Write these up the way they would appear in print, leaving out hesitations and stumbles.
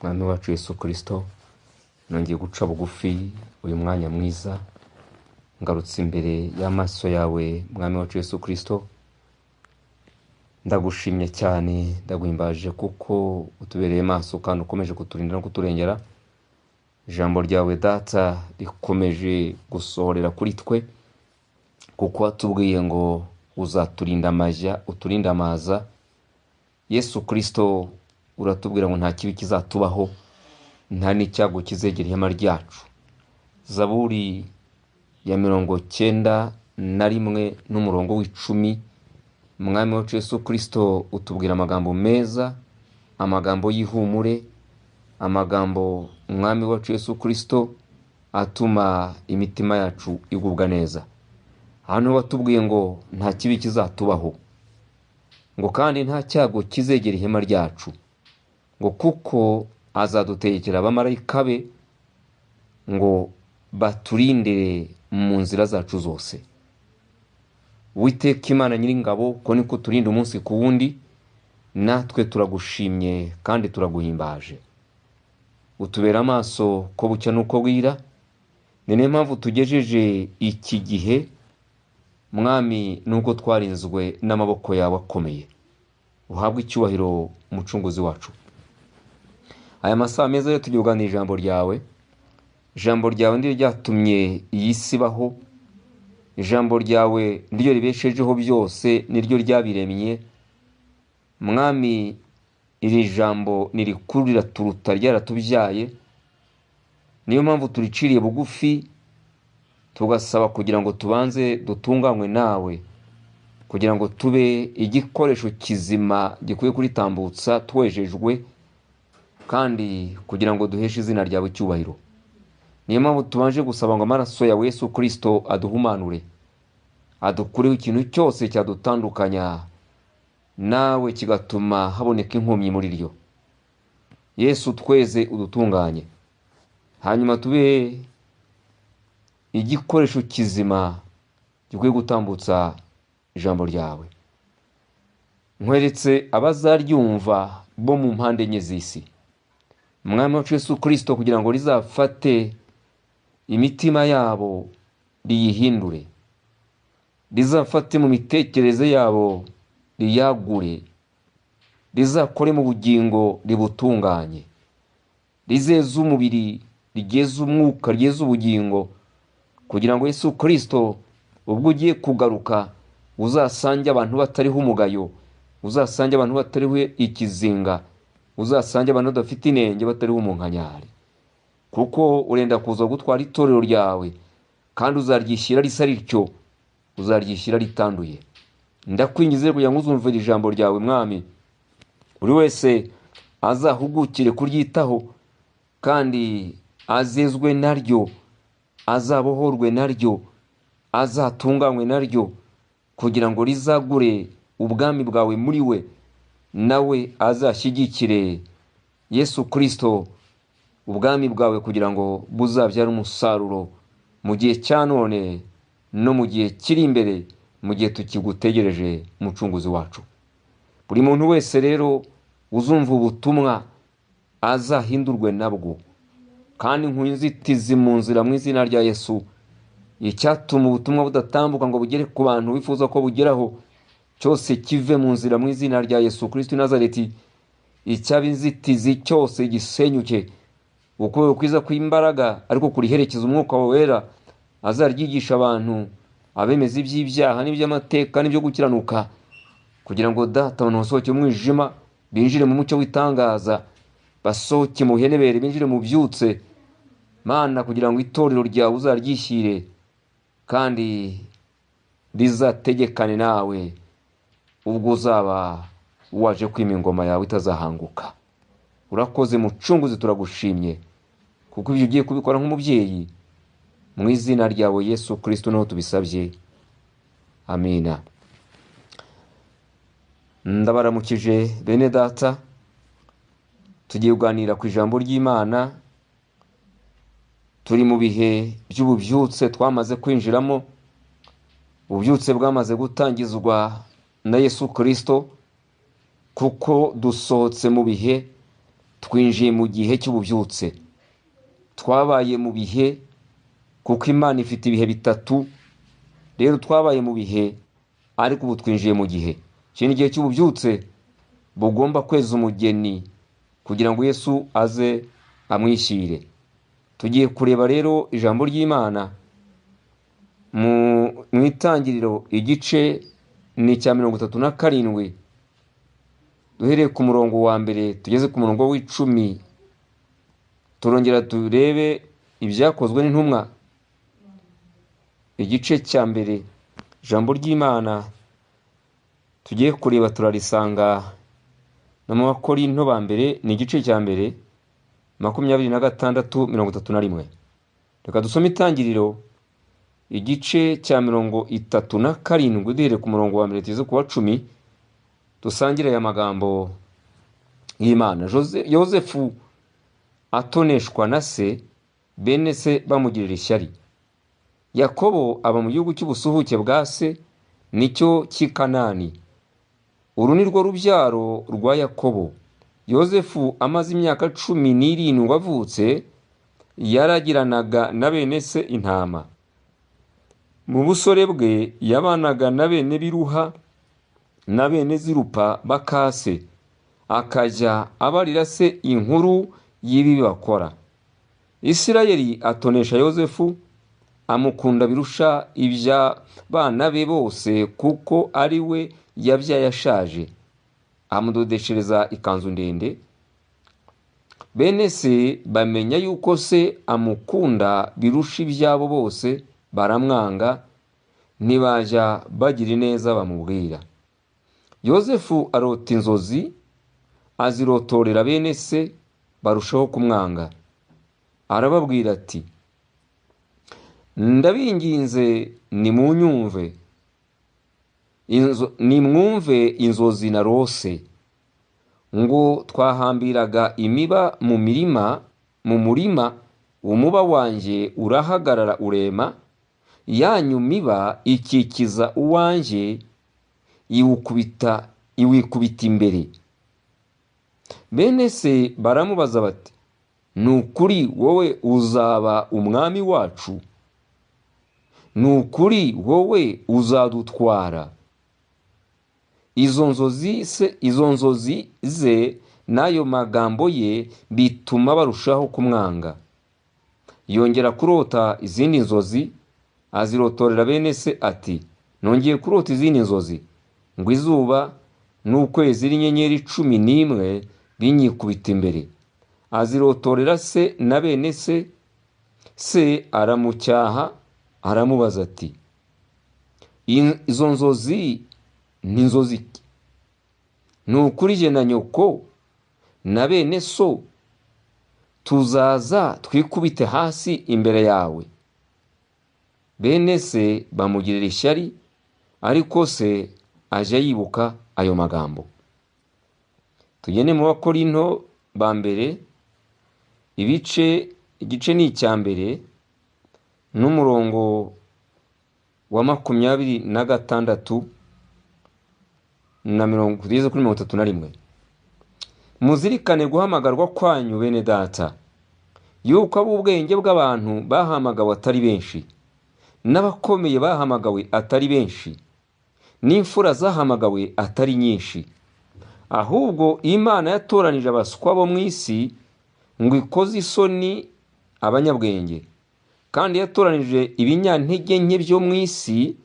Mwami wacu Yesu Kristo, nongeye guca bugufi uyu mwanya mwiza, ngarutse imbere y'amaso yawe Mwami wacu Yesu Kristo. Ndagushimye cyane, ndaguhimbaje kuko utubereye maso kandi ukomeje kuturinda no kuturengera. Ijambo ryawe Data rikomeje gusohorera kuri twe, kuko watubwiye ngo uzaturinda amajya, uturinde amaza. Yesu Kristo uratubwira ngo nta kibi kizatubaho, nta n'icyago kizegera ihema ryacu. Zaburi ya 91 n'umurongo w'10, Mwami wacu Yesu Kristo utubwira amagambo meza, amagambo y'ihumure, amagambo Mwami wacu Yesu Kristo atuma imitima yacu igubwa neza. Hano watubwiye ngo nta kibi kizatubaho, ngo kandi nta cyago kizegera ihema ryacu, ngo kuko azadutegekera abamarayika be ngo baturindire mu nzira zacu zose. Uwiteka Imana Nyiringabo, ko niko turinda umunsi ku wundi, natwe turagushimye kandi turaguhimbaje. Utubera amaso ko bucya nuko bwira. Ni niyo mpamvu tugejeje iki gihe Mwami, nuko twarinzwe n'amaboko yawe akomeye. Uhabwe icyubahiro Mucunguzi wacu. Aya masaha meza yo tugiye kuganira ijambo ryawe. Ijambo ryawe niryo ryatumye iyi si ibaho, ijambo ryawe niryo ribeshejeho byose, niryo ryabiremye. Mwami, iri jambo ni rikuru riraturuta, ryaratubyaye. Niyo mpamvu turiciriye bugufi, tugasaba kugira ngo tubanze dutunganywe nawe, kugira ngo tube igikoresho kizima gikwiye kuritambutsa twejejwe, kandi kugira ngo duheshe izina ryawe icyubahiro. Niyo mpamvu tubanje gusaba ngo amaraso yawe Yesu Kristo aduhumanure, adukureho ikintu cyose cyadutandukanya nawe, kigatuma haboneka inkomyi muri ryo. Yesu tweze udutunganye, hanyuma tube igikoresho kizima gikwiye gutambutsa ijambo ryawe. Nkweretse abazaryumva bo mu mpande enye z'isi, Mwami wacu Yesu Kristo, kugira ngo rizafate imitima yabo riyihindure, rizafate mu mitekerereze yabo riyagure, rizakore mu bugingo ributunganye, rizeze umubiri, rigeze umwuka, rigeze ubugingo, kugira ngo Yesu Kristo ubwo ugiye kugaruka uzasange abantu batariho umugayo, uzasange abantu batariho ikizinga, uzasange abantu badafite inenge, batariho umunkanyari. Kuko urenda kuza gutwara itorero ryawe, kandi uzaryishyira risa rityo, uzaryishyira ritanduye. Ndakwingize kugira ngo uzumvire ijambo ryawe Mwami, buri wese azahugukire kuryitaho, kandi azezwe naryo, azabohorwe naryo, azatunganywe naryo, kugira ngo rizagure ubwami bwawe muri we, nawe azashyigikire Yesu Kristo ubwami bwawe, kugira ngo buzabyare umusaruro mu gihe cya none no mu gihe kiri imbere, mu gihe tukigutegereje Mucunguzi wacu. Buri muntu wese rero uzumva ubutumwa azahindurwe nabwo, kandi nkuye inzitizi mu nzira mu izina rya Yesu. Icyatuma ubutumwa budatambuka ngo bugere ku bantu wifuza ko bugeraho cyose kive mu nzira mu izina rya Yesu Kristo i Nazareti. Icyaba inzitizi cyose gisenyuke. Ukuboko kwiza kw'imbaraga ariko kuriherekeza umwuka wera, azaryigisha abantu abemeza iby'ibyaha n'iby'amateka n'ibyo gukiranuka, kugira ngo Data abantu basohoke mu mwijima binjire mu mucyo w'itangaza, basohoke mu buhenebere binjire mu byutse. Mana, kugira ngo itorero ryawe uzaryishyire kandi rizategekane nawe ubwo uzaba waje kwima ingoma yawe itazahanguka. Urakoze Mucunguzi, turagushimye kuko ibyo ugiye kubikora nk'umubyeyi. Mu izina ryawe Yesu Kristo niho tubisabye, amina. Ndabaramukije bene Data, tugiye kuganira ku ijambo ry'Imana. Turi mu bihe by'ububyutse twamaze kwinjiramo. Ububyutse bwamaze gutangizwa na Yesu Kristo, kuko dusohotse mu bihe Twinjiye mu gihe cy'ububyutse. Twabaye mu bihe, kuko Imana ifite ibihe bitatu. Rero twabaye mu bihe, ariko ubu twinjiye mu gihe. Iki ni igihe cy'ububyutse bugomba kweza umugeni kugira ngo Yesu aze amwishyire. Tugiye kureba rero ijambo ry'Imana mu itangiriro, igice ni icya 37, duhereye ku murongo wa mbere tugeze ku murongo w'icumi. Turongera turebe ibyakozwe n'intumwa, igice cya mbere. Ijambo ry'Imana tugiye kureba turarisanga no mu Bakorinto ba mbere, ni igice cya mbere, 26, 31. Reka dusome itangiriro igice cya 37, duhereye ku murongo wa mbere tugeze ku wa 10, dusangire aya magambo y'Imana. Yozefu atoneshwa na se, bene se bamugirira ishyari. Yakobo aba mu gihugu cy'ubusuhuke bwa se, nicyo cy'i Kanani. Uru ni rwo rubyaro rwa Yakobo. Yozefu amaze imyaka 17 avutse, yaragiranaga na bene se intama. Mu busore bwe yabanaga na bene Biruha na bene Zirupa bakase, akajya abarira se inkuru y'ibibi bakora. Isirayeli atonesha Yozefu, amukunda birusha iby'abana be bose, kuko ari we yabyaye ashaje. Amudodeshereza ikanzu ndende. Bene se bamenya yuko se amukunda birusha ibyabo bose, baramwanga, ntibajya bagira ineza bamubwira. Yozefu arota inzozi, azirotorera bene se, barushaho kumwanga. Arababwira ati: ndabinginze nimunyumve, nimwumve inzozi narose. Ngo twahambiraga imiba mu murima, umuba wanjye urahagarara urema, yanyu miba ikikiza uwanjye, iwikubita imbere. Bene se baramubaza bati: ni ukuri wowe uzaba umwami wacu? Ni ukuri wowe uzadutwara? Izo nzozi ze n'ayo magambo ye bituma barushaho kumwanga. Yongera kurota izindi nzozi, azirotorera bene se ati: nongeye kurota izindi nzozi, ngo izuba n'ukwezi n'inyenyeri 11 binyikubita imbere. Azirotorera se na bene se. Se aramucyaha, aramubaza ati: izo nzozi ni inzozi ki? Ni ukuri jye na nyoko na bene so tuzaza twikubite hasi imbere yawe? Bene se bamugirira ishyari, ariko se ajya yibuka ayo magambo. Tugende mu Bakorinto ba mbere, igice ni icya mbere n'umurongo wa 26 na 31. Muzirikane guhamagarwa kwanyu bene data, yuko ab'ubwenge bw'abantu bahamagawe atari benshi, n'abakomeye bahamagawe atari benshi, n'imfura zahamagawe atari nyinshi. Ahubwo Imana yatoranije abaswa bo mu isi ngo ikoze isoni abanyabwenge, kandi yatoranije ibinyantege nke byo mu isi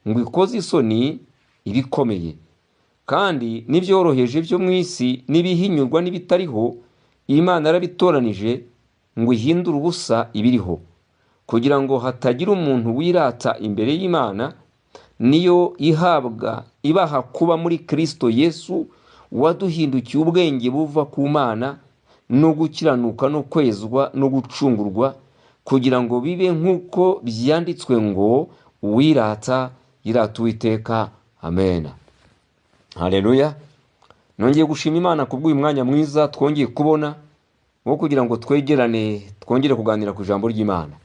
ngo ikoze isoni ibikomeye, kandi n'ibyoroheje byo mu isi n'ibihinyurwa n'ibitariho Imana yarabitoranije ngo ihindure ubusa ibiriho, kugira ngo hatagira umuntu wirata imbere y'Imana. Niyo ihabwa ibaha kuba muri Kristo Yesu, waduhindukiye ubwenge buva ku Mana, no gukiranuka no kwezwa no gucungurwa, kugira ngo bibe nk'uko byanditswe ngo uwirata yirata Uwiteka. Amen. Haleluya. Nongeye gushima Imana kubw'uyu mwanya mwiza twongeye kubona wo kugira ngo twegerane, twongere kuganira ku ijambo ry'Imana.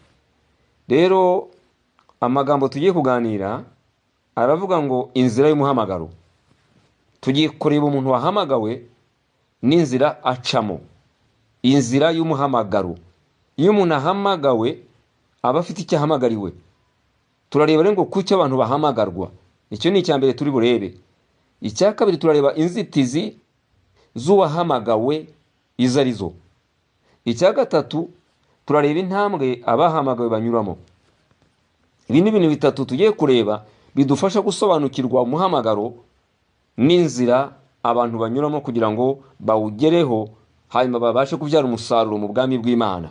Rero amagambo tugiye kuganira aravuga ngo inzira y'umuhamagaro. Tugiye kureba umuntu wahamagawe n'inzira acamo. Inzira y'umuhamagaro. Iyo umuntu ahamagawe aba afite icyo ahamagariwe. Turareba rero ngo kuki abantu bahamagarwa. Icyo ni icya mbere turi burebe. Icya kabiri turareba inzitizi z'uwahamagawe izo arizo. Icya gatatu turareba intambwe abahamagawe banyuramo. Ibi ni ibintu bitatu tugiye kureba bidufasha gusobanukirwa umuhamagaro n'inzira abantu banyuramo kugira ngo bawugereho, hanyuma babashe kubyara umusaruro mu bwami bw'Imana.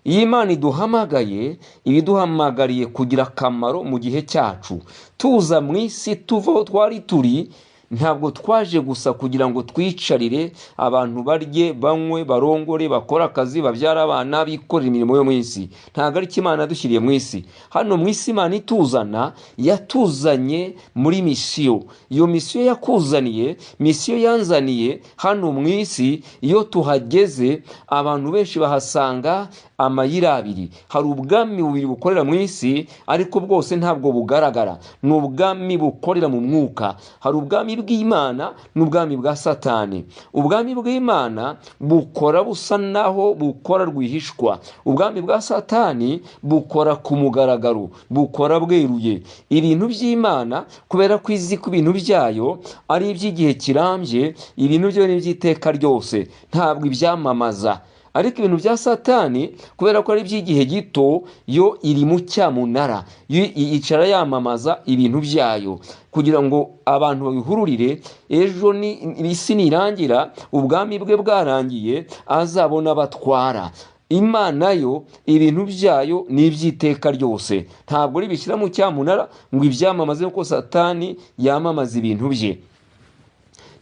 Iyo Imana iduhamagaye, iba iduhamagariye kugira akamaro mu gihe cyacu. Tuza mu isi tuva aho twari turi, ntabwo twaje gusa kugira ngo twicarire abantu barye, banywe, barongore, bakore akazi, babyare abana, bikorere imirimo yo mu isi. Ntabwo ari cyo Imana yadushyiriye mu isi. Hano mu isi Imana ituzana, yatuzanye muri misiyo. Iyo misiyo yakuzaniye, misiyo yanzaniye hano mu isi, iyo tuhageze abantu benshi bahasanga amayira abiri. Hari ubwami bubiri bukorera mu isi, ariko bwose ntabwo bugaragara. Ni ubwami bukorera mu mwuka. Hari ubwami bw'Imana n'ubwami bwa Satani. Ubwami bw'Imana bukora busa naho bukora rwihishwa. Ubwami bwa Satani bukora ku mugaragaro, bukora bweruye. Ibintu by'Imana, kubera ko izi ko ibintu byayo ari iby'igihe kirambye, ibintu byo ni iby'iteka ryose, ntabwo ibyamamaza. Ariko ibintu bya Satani, kubera ko ari iby'igihe gito, yo iri mu cyamunara, yo yicara yamamaza ibintu byayo kugira ngo abantu babihururire. Ejo ni isi nirangira, ubwami bwe bwarangiye, azabona abatwara. Imana yo ibintu byayo ni iby'iteka ryose, ntabwo ribishyira mu cyamunara ngo ibyamamaze kuko Satani yamamaza ibintu bye.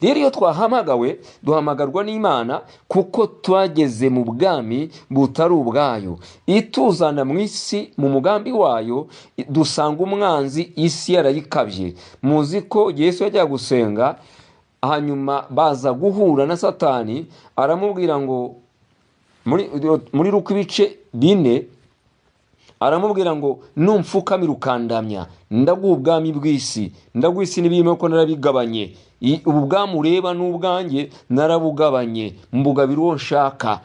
Rero iyo twahamagawe, duhamagarwa n'Imana kuko twageze mu bwami butari ubwayo. Ituzana mu isi mu mugambi wayo, dusanga umwanzi isi yarayikabye. Muzi ko Yesu yajyaga gusenga, hanyuma baza guhura na Satani, aramubwira ngo muri Luka ibice 4, aramubwira ngo numfukamira ukandamya, ndaguha ubwami bw'isi, ndaguha isi n'ibirimo ko narabigabanye. Ubu bwami ureba n'ubwanjye narabugabanye, mbugabira uwo nshaka.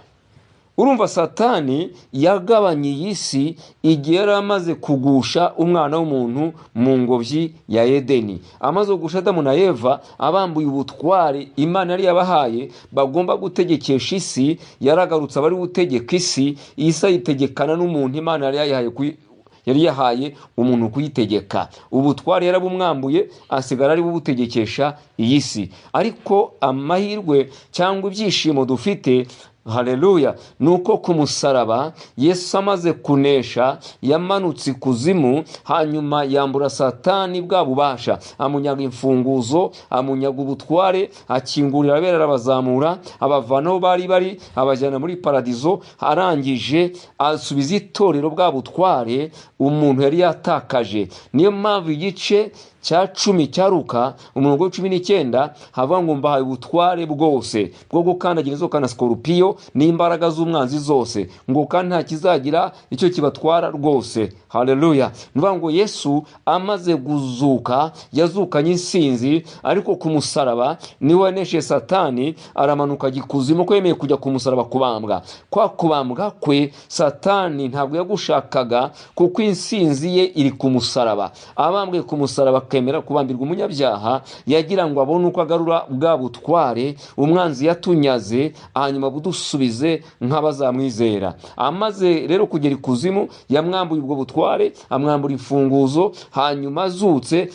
Urumva Satani yagabanye iyi si igihe yari amaze kugusha umwana w'umuntu mu ngobyi ya Edeni. Amaze kugusha Adamu na Eva, abambuye ubutware Imana yari yabahaye bagomba gutegekesha isi, yaragarutse abari gutegeka isi, isi ayitegekana n'umuntu Imana yari yayihaye yari yahaye umuntu kuyitegeka. Ubutware yarabumwambuye, asigara ari bubutegekesha iyi si. Ariko amahirwe cyangwa ibyishimo dufite, haleluya, nuko ku musaraba Yesu amaze kunesha, yamanutse ikuzimu, hanyuma yambura Satani bwa bubasha, amunyaga imfunguzo, amunyaga ubutware, akingurira abera, arabazamura, abavana aho bari bari, abajyana muri paradizo. Arangije asubiza itorero bwa butware umuntu yari yatakaje. Niyo mpamvu igice cya 10 cya Luka umurongo wa 19 havuga ngo mbahaye ubutware bwose bwo gukandagira inzoka na sikorupiyo n'imbaraga z'umwanzi zose, ngo kandi nta kizagira icyo kibatwara rwose. Haleluya. Ni ngo Yesu amaze guzuka, yazukanye insinzi, ariko ku musaraba niwe wanesheje Satani, aramanuka gikuzimu ko yemeye kujya ku musaraba kubambwa. Kwa kubambwa kwe Satani ntabwo yagushakaga, kuko insinzi ye iri ku musaraba. Abambwe ku musaraba akemera kubambirwa umunyabyaha, yagira ngo abone uko agarura bwa butware umwanzi yatunyaze, hanyuma budusubize nk'abazamwizera. Amaze rero kugera ikuzimu, yamwambuye ubwo butware, amwambura imfunguzo, hanyuma azutse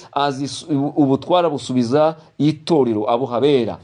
ubutware busubiza itorero abuhabera.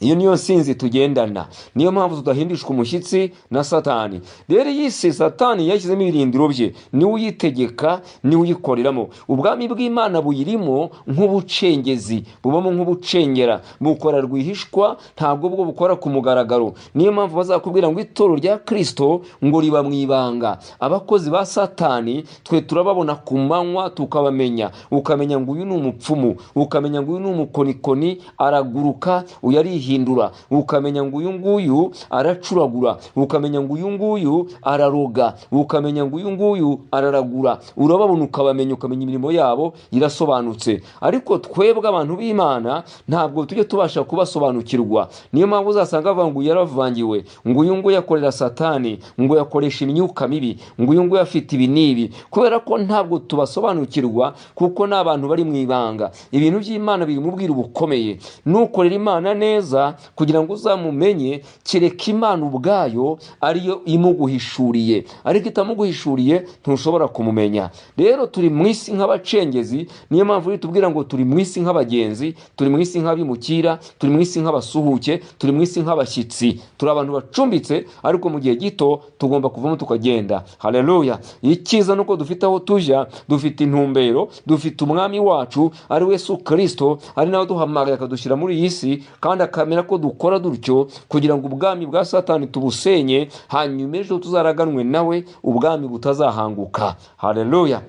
Iyo niyo nsinzi tugendana. Niyo mpamvu tudahindishwa umushyitsi na Satani. Rero iyi si Satani yashyizemo ibirindiro bye, niwe uyitegeka, niwe uyikoreramo. Ubwami bw'Imana buyirimo nk'ubucengezi, bubamo nk'ubucengera, bukora rwihishwa, ntabwo bwo bukora ku mugaragaro. Niyo mpamvu bazakubwira ngo itorero rya Kristo ngo riba mu ibanga. Abakozi ba Satani twe turababona ku manywa tukabamenya, ukamenya ngo uyu ni umupfumu, ukamenya ngo uyu ni umukonikoni, araguruka, uyu arihinda, Barihindura, ukamenya ngo uyu nguyu aracuragura, ukamenya ngo uyu nguyu araroga, ukamenya ngo uyu nguyu araragura. Urababona ukabamenya, ukamenya imirimo yabo irasobanutse. Ariko twebwe abantu b'Imana ntabwo tujya tubasha kubasobanukirwa. Niyo mpamvu uzasanga bavuga ngo uyu yaravangiwe, ngo uyu nguyu akorera Satani, ngo yakoresha imyuka mibi, ngo uyu nguyu afite ibi n'ibi, kubera ko ntabwo tubasobanukirwa, kuko ni abantu bari mu ibanga. Ibintu by'Imana biri mu bwiru bukomeye. Nukorera Imana neza kugira ngo uzamumenye, kereka Imana ubwayo ariyo imuguhishuriye, ariko itamuguhishuriye ntushobora kumumenya. Rero turi mu isi nk'abacengezi, niyo mpamvu tubwira ngo turi mu isi nk'abagenzi, turi mu isi nk'abimukira, turi mu isi nk'abasuhuke, turi mu isi nk'abashyitsi. Turi abantu bacumbitse, ariko mu gihe gito tugomba kuvamo tukagenda. Haleluya! Icyiza nuko dufite aho tujya, dufite intumbero, dufite umwami wacu ari we Yesu Kristo, ari nawe duhamagaye akadushyira muri iyi si, kandi akamera ko dukora dutyo kugira ngo ubwami bwa Satani tubusenye, hanyuma ejo tuzaraganwe nawe ubwami butazahanguka. Haleluya!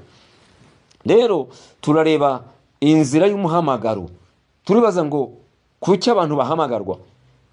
Rero turareba inzira y'umuhamagaro, turibaza ngo kuki abantu bahamagarwa.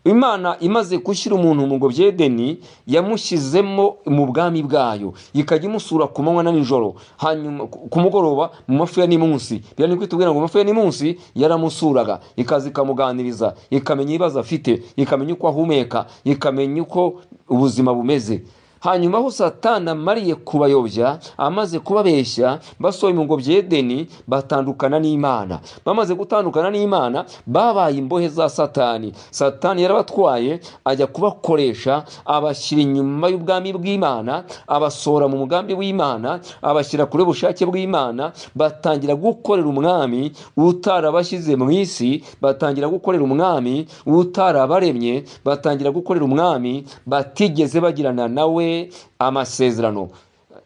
Imana imaze gushyira umuntu mu ngobyi y'Edeni, yamushyizemo mu bwami bwayo, ikajya imusura ku manywa na nijoro, hanyuma ku mugoroba mu mafu ya nimunsi. Biriya ni kwitubwira ngo mu mafu ya nimunsi yaramusuraga, ikaza ikamuganiriza, ikamenya ibibazo afite, ikamenya uko ahumeka, ikamenya uko ubuzima bumeze. Hanyuma aho Satani amariye kubayobya, amaze kubabeshya, basohoye mu ngobyi y'Edeni, batandukana n'Imana. Bamaze gutandukana n'Imana, babaye imbohe za Satani. Satani yarabatwaye ajya kubakoresha, abashyira inyuma y'ubwami bw'Imana, abasohora mu mugambi w'Imana, abashyira kure ubushake bw'Imana, batangira gukorera umwami utarabashyize mu isi, batangira gukorera umwami utarabaremye, batangira gukorera umwami batigeze bagirana nawe amasezerano.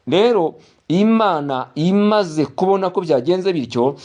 Rero Imana imaze kubona ko byagenze bityo,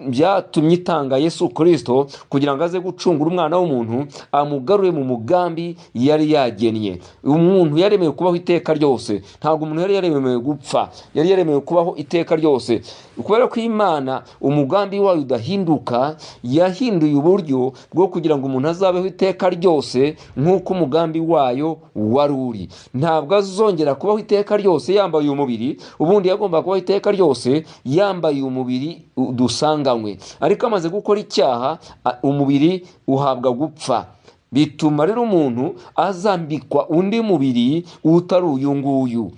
byatumye itanga Yesu Kristo kugira ngo aze gucungura umwana w'umuntu, amugarure mu mugambi yari yagennye. Umuntu yaremewe kubaho iteka ryose, ntabwo umuntu yari yaremewe gupfa, yari yaremewe kubaho iteka ryose. Kubera ko Imana umugambi wayo udahinduka, yahinduye uburyo bwo kugira ngo umuntu azabeho iteka ryose nk'uko umugambi wayo wari uri. Ntabwo azongera kubaho iteka ryose yambaye umubiri. Ubundi yagomba kubaho iteka ryose yambaye umubiri dusanganywe, ariko amaze gukora icyaha umubiri uhabwa gupfa. Bituma rero umuntu azambikwa undi mubiri utari uyu nguyu.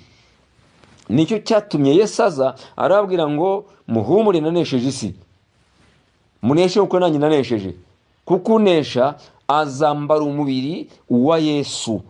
Nicyo cyatumye Yesu aza arababwira ngo muhumure, nanesheje isi, muneshe kuko nanjye nanesheje. Kuko unesha azambara umubiri wa Yesu.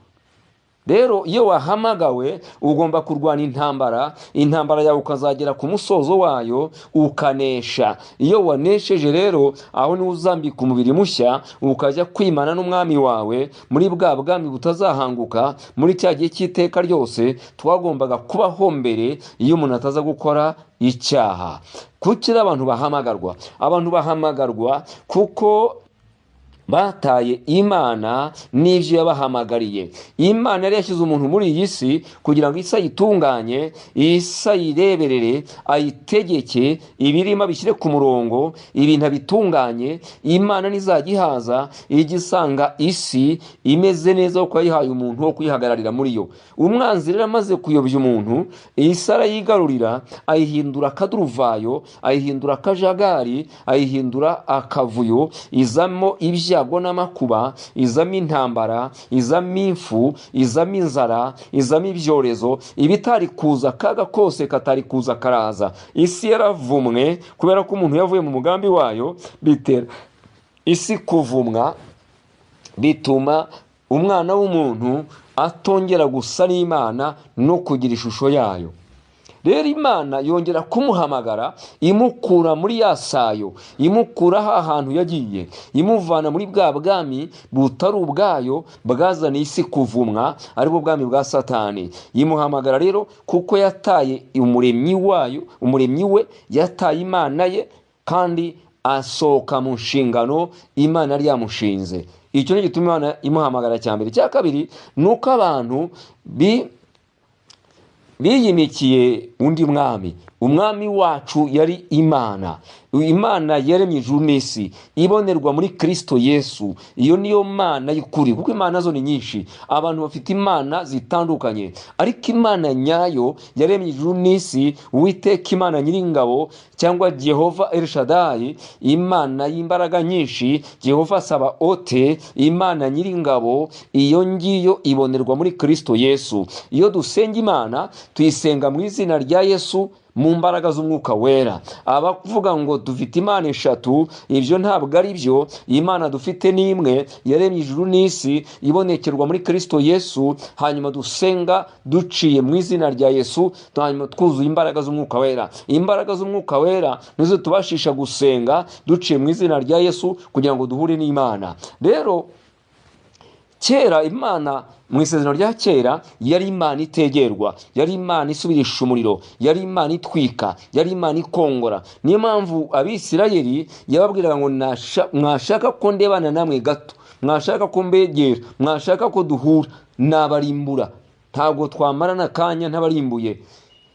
Rero iyo wahamagawe ugomba kurwana intambara, intambara yawe ukazagera ku musozo wayo ukanesha. Iyo wanesheje rero, aho niho uzambika umubiri mushya, ukajya kwimana n'umwami wawe muri bwa bwami butazahanguka, muri cya gihe cy'iteka ryose twagombaga kubaho mbere iyo umuntu ataza gukora icyaha. Kuki abantu bahamagarwa? Abantu bahamagarwa kuko bataye Imana n'ibyo yabahamagariye. Imana yari yashyize umuntu muri iyi si kugira ngo isi ayitunganye, isi ayireberere, ayitegeke, ibirimo abishyire ku murongo, ibintu abitunganye. Imana nizajya ihaza, ijya isanga isi imeze neza kuko yayihaye umuntu wo kuyihagararira muri yo. Umwanzi rero amaze kuyobya umuntu, isi arayigarurira, ayihindura akaduruvayo, ayihindura akajagari, ayihindura akavuyo, izamo ibyago n'amakuba, izamo intambara, izamo imfu, izamo inzara, izamo ibyorezo, ibitari kuza, akaga kose katari kuza karaza. Isi yaravumwe kubera ko umuntu yavuye mu mugambi wayo, bitera isi kuvumwa, bituma umwana w'umuntu atongera gusa n'Imana no kugira ishusho yayo. Rero Imana yongera kumuhamagara, imukura muri ya sayo, imukura ha hantu yagiye, imuvana muri bwa bwami butari ubwayo bwazaniye isi kuvumwa, aribwo bwami bwa Satani. Imuhamagara rero kuko yataye umuremyi wayo, umuremyi we, yataye Imana ye, kandi asohoka mu nshingano Imana yari yamushinze. Icyo ni gituma Imana imuhamagara cya mbere. Icya kabiri ni uko abantu biyimikiye undi mwami. Umwami wacu yari Imana. Imana yaremye ijuru n'isi, ibonerwa muri Kristo Yesu. Iyo niyo Mana y'ukuri, kuko imana zo ni nyinshi, abantu bafite imana zitandukanye, ariko Imana nyayo yaremye ijuru n'isi, Uwiteka Imana Nyiringabo cyangwa Jehova El Shaddai, Imana y'imbaraga nyinshi, Jehova Sabaote, Imana Nyiringabo, iyo ngiyo ibonerwa muri Kristo Yesu. Iyo dusenga Imana tuyisenga mu izina rya Yesu, mu mbaraga z'umwuka wera. Abavuga ngo dufite imana eshatu, ibyo ntabwo ari byo. Imana dufite ni imwe, yaremye ijuru n'isi, ibonekerwa muri Kristo Yesu. Hanyuma dusenga duciye mu izina rya Yesu, hanyuma twuzuye imbaraga z'umwuka wera. Imbaraga z'umwuka wera nizo tubashisha gusenga duciye mu izina rya Yesu kugira ngo duhure n'Imana. Rero kera Imana mu isezerano rya kera yari Imana itegerwa, yari Imana isubirisha umuriro, yari Imana itwika, yari Imana ikongora. Niyo mpamvu Abisirayeli yababwiraga ngo mwashaka ko ndebana namwe gato, mwashaka ko mbegera, mwashaka ko duhura, nabarimbura, ntabwo twamarana akanya ntabarimbuye.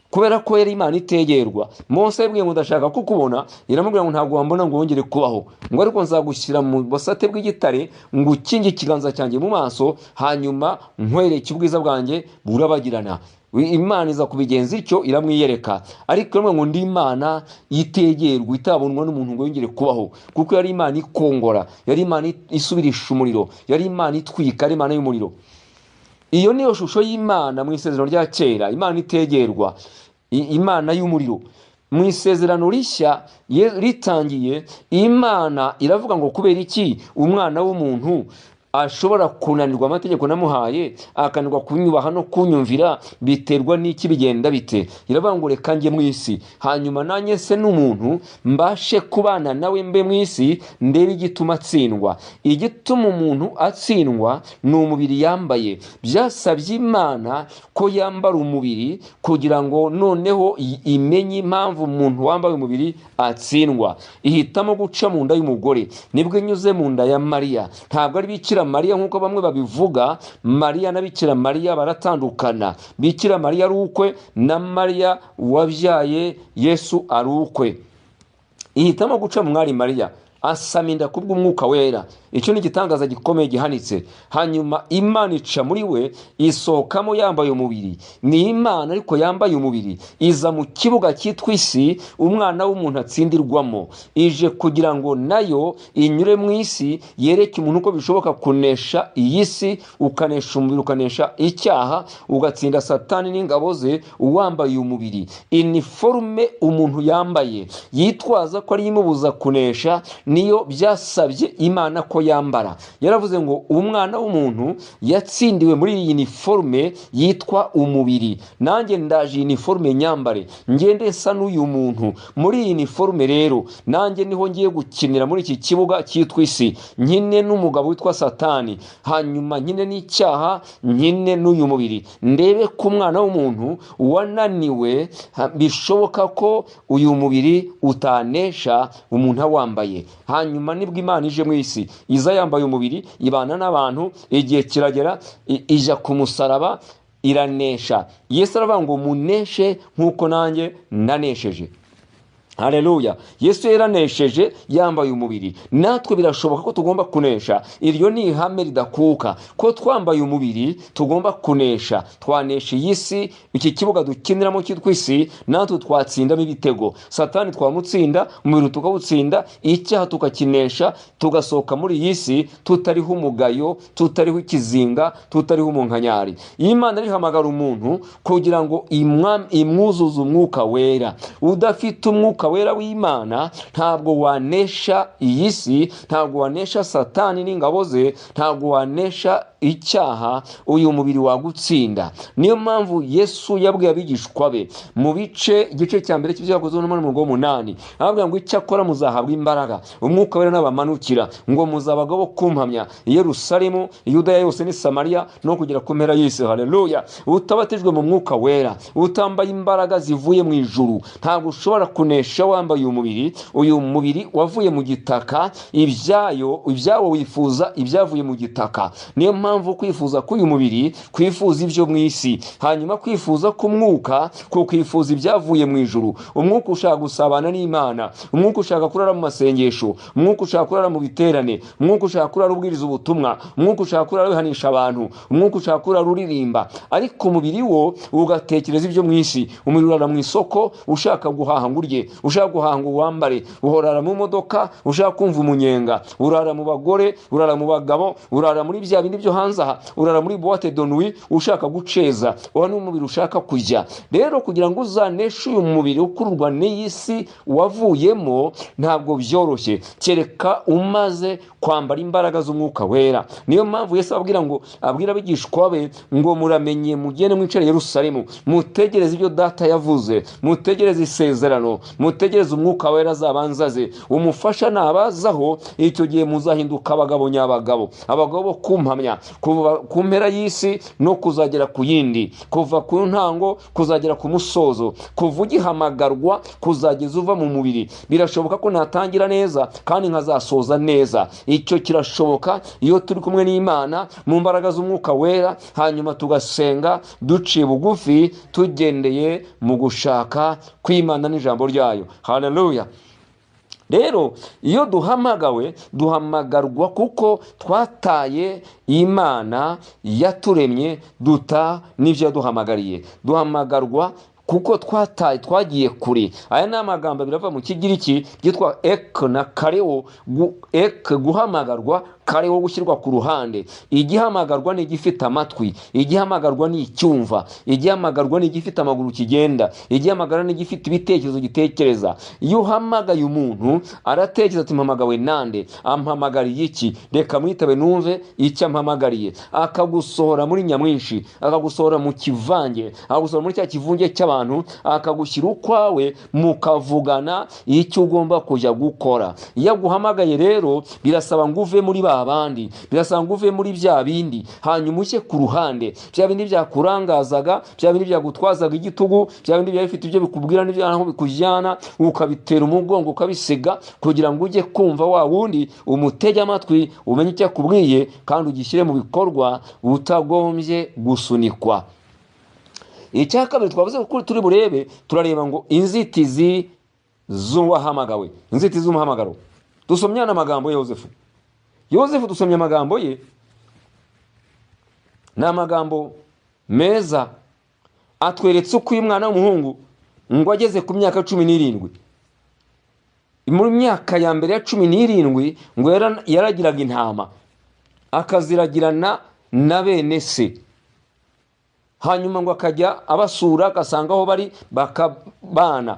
Kubera ko yari Imana itegerwa. Mose yabwiye ngo ndashaka kukubona, iramubwira ngo ntabwo wambona ngo wongere kubaho, ngo ariko nzagushyira mu busate bw'igitare, ngo ukinge ikiganza cyanjye mu maso, hanyuma nkwereke ubwiza bwanjye burabagirana. Imana iza kubigenza ityo, iramwiyereka. Ariko iramubwira ngo ndi Imana itegerwa, itabonwa n'umuntu ngo yongere kubaho, kuko yari Imana ikongora, yari Imana isubirisha umuriro, yari Imana itwika, yari Imana y'umuriro. Iyo niyo shusho y'Imana mu isezerano rya kera, Imana itegerwa, Imana y'umuriro. Mu isezerano rishya ritangiye, Imana iravuga ngo kubera iki umwana w'umuntu ashobora kunanirwa amategeko namuhaye, akananirwa kunyubaha no kunyumvira, biterwa n'iki, bigenda bite? Iravuga ngo reka njye mu isi, hanyuma nanjye se n'umuntu mbashe kubana nawe mbe mu isi, ndebe igituma atsindwa. Igituma umuntu atsindwa ni umubiri yambaye. Byasabye Imana ko yambara umubiri kugira ngo noneho imenye impamvu umuntu wambaye umubiri atsindwa. Ihitamo guca mu nda y'umugore, nibwo inyuze mu nda ya Mariya. Ntabwo ari Bikira Mariya nk'uko bamwe babivuga. Mariya na Bikira Mariya baratandukana. Bikira Mariya ari ukwe na Mariya wabyaye Yesu ari ukwe. Ihitamo guca mu mwari Mariya, asama inda kubw'umwuka wera. Icyo ni igitangaza gikomeye gihanitse. Hanyuma Imana ica muri we, isohokamo yambaye umubiri. Ni Imana ariko yambaye umubiri, iza mu kibuga cyitwa isi, umwana w'umuntu atsindirwamo. Ije kugira ngo nayo inyure mu isi, yereke umuntu uko bishoboka kunesha iyi si, ukanesha umubiri, ukanesha icyaha, ugatsinda Satani n'ingabo ze wambaye umubiri. Iniforume umuntu yambaye yitwaza ko ari imubuza kunesha, niyo byasabye Imana ko yambara. Yaravuze ngo umwana w'umuntu yatsindiwe muri iyi uniforme yitwa umubiri, nanjye ndaje iyi uniforme nyambare, ngende nsa n'uyu muntu muri iyi uniforme. Rero nanjye niho ngiye gukinira muri iki kibuga cyitwa isi, nkine n'umugabo witwa Satani, hanyuma nkine n'icyaha, nkine n'uyu mubiri, ndebe ko umwana w'umuntu wananiwe bishoboka ko uyu mubiri utanesha umuntu awambaye. Hanyuma nibwo Imana ije mu isi, iza yambaye umubiri, ibana n'abantu, igihe kiragera ija ku musaraba iranesha. Yesu aravuga ngo muneshe nk'uko nanjye nanesheje. Haleluya. Yesu yaranesheje yambaye umubiri. Natwe birashoboka ko tugomba kunesha. Iryo ni ihame ridakuka, ko twambaye umubiri tugomba kunesha. Twanesha iyi si, iki kibuga dukiniramo cyitwa isi, natwe twatsindamo ibitego. Satani twamutsinda, umubiri tukawutsinda, icyaha tukakinesha, tugasohoka muri iyi si tutariho umugayo, tutariho ikizinga, tutariho umunkanyari. Imana rihamagara umuntu kugira ngo imwuzuze umwuka wera. Udafite umwuka wera w'Imana ntabwo wanesha iyi si, ntabwo wanesha Satani n'ingabo ze, ntabwo wanesha icyaha, uyu mubiri wagutsinda. Niyo mpamvu Yesu yabwiye abigishwa be mu bice igice cya mbere cy'ibyakozwe n'umurongo w'umunani, arababwira ngo icyakora muzahabwa imbaraga, umwuka wera nabamanukira, ngo muzabagabo bo kumpamya i Yerusalemu, Yudaya yose ni Samariya no kugera ku mpera y'isi. Haleluya. Utabatijwe mu mwuka wera, utambaye imbaraga zivuye mu ijuru, ntabwo ushobora kunesha wambaye umubiri. Uyu mubiri wavuye mu gitaka, ibyawo wifuza ibyavuye mu gitaka. Niyo mpamvu kwifuza k'uyu mubiri kwifuza ibyo mu isi, hanyuma kwifuza k'umwuka ko kwifuza ibyavuye mu ijuru. Umwuka ushaka gusabana n'Imana, umwuka ushaka kurara mu masengesho, umwuka ushaka kurara mu biterane, umwuka ushaka kurara ubwiriza ubutumwa, umwuka ushaka kurara wihanisha abantu, umwuka ushaka kurara uririmba. Ariko umubiri wo ugatekereza ibyo mu isi. Umubiri urara mu isoko ushaka guhaha ngo urye, ushaka guhaha ngo wambare, uhorara mu modoka ushaka kumva umunyenga, urara mu bagore, urara mu bagabo, urara muri bya bindi byo hanze aha, urara muri boîte de nuit ushaka guceza. Uwo ni umubiri ushaka kujya. Rero kugira ngo uzaneshe uyu mubiri ukururwa n'iyi si wavuyemo ntabwo byoroshye, kereka umaze kwambara imbaraga z'umwuka wera. Niyo mpamvu Yesu ababwira ngo, abwira abigishwa be ngo muramenye mugende mwicare Yerusalemu, mutegereze ibyo data yavuze, mutegereze isezerano, mutegereze umwuka wera azabanza aze, umufasha nabazaho, icyo gihe muzahinduka abagabo nyabagabo, abagabo bo kumpamya kuva ku mpera y'isi no kuzagera ku yindi, kuva ku ntango kuzagera ku musozo, kuva ugihamagarwa kuzageza uva mu mubiri. Birashoboka ko natangira neza kandi nkazasoza neza. Icyo kirashoboka iyo turi kumwe n'Imana mu mbaraga z'umwuka wera, hanyuma tugasenga duciye bugufi tugendeye mu gushaka kw'Imana n'ijambo ryayo. Haleluya. Rero iyo duhamagawe, duhamagarwa kuko twataye Imana yaturemye, duta n'ibyo yaduhamagariye. Duhamagarwa kuko twataye, twagiye kure. Aya ni amagambo abiri ava mu Kigiriki byitwa ek na kareo. Ek guhamagarwa, kareo gushyirwa ku ruhande. Igihamagarwa ni igifite amatwi, igihamagarwa ni icyumva, igihamagarwa ni igifite amaguru kigenda, igihamagarwa ni igifite ibitekerezo gitekereza. Iyo uhamagaye umuntu aratekereza ati mpamagawe nande, ampamagariye iki, reka mwitabe numve icyo ampamagariye. Akagusohora muri nyamwinshi, akagusohora mu kivange, akagusohora muri cya kivunge cy'abantu, akagushyira ukwawe, mukavugana icyo ugomba kujya gukora. Iyo aguhamagaye rero birasaba ngo uve muri ba bandi, birasaba ngo uve muri bya bindi, hanyuma ujye ku ruhande. Bya bindi byakurangazaga, bya bindi byagutwazaga igitugu, bya bindi byari bifite ibyo bikubwira n'ibyo aho bikujyana, ukabitera umugongo ukabisiga, kugira ngo ujye kumva wa wundi, umutege amatwi, umenye icyo akubwiye kandi ugishyire mu bikorwa utagombye gusunikwa. Icya kabiri twavuze ko turi burebe, turareba ngo inzitizi z'uwahamagawe, inzitizi z'umuhamagaro. Dusomye amagambo ya Yozefu. Yozefu dusomye amagambo ye, ni amagambo meza atweretse uko uyu mwana w'umuhungu ngo ageze ku myaka 17, muri myaka ya mbere ya 17 ngo yaragiraga intama akaziragirana na bene se, hanyuma ngo akajya abasura agasanga aho bari bakabana,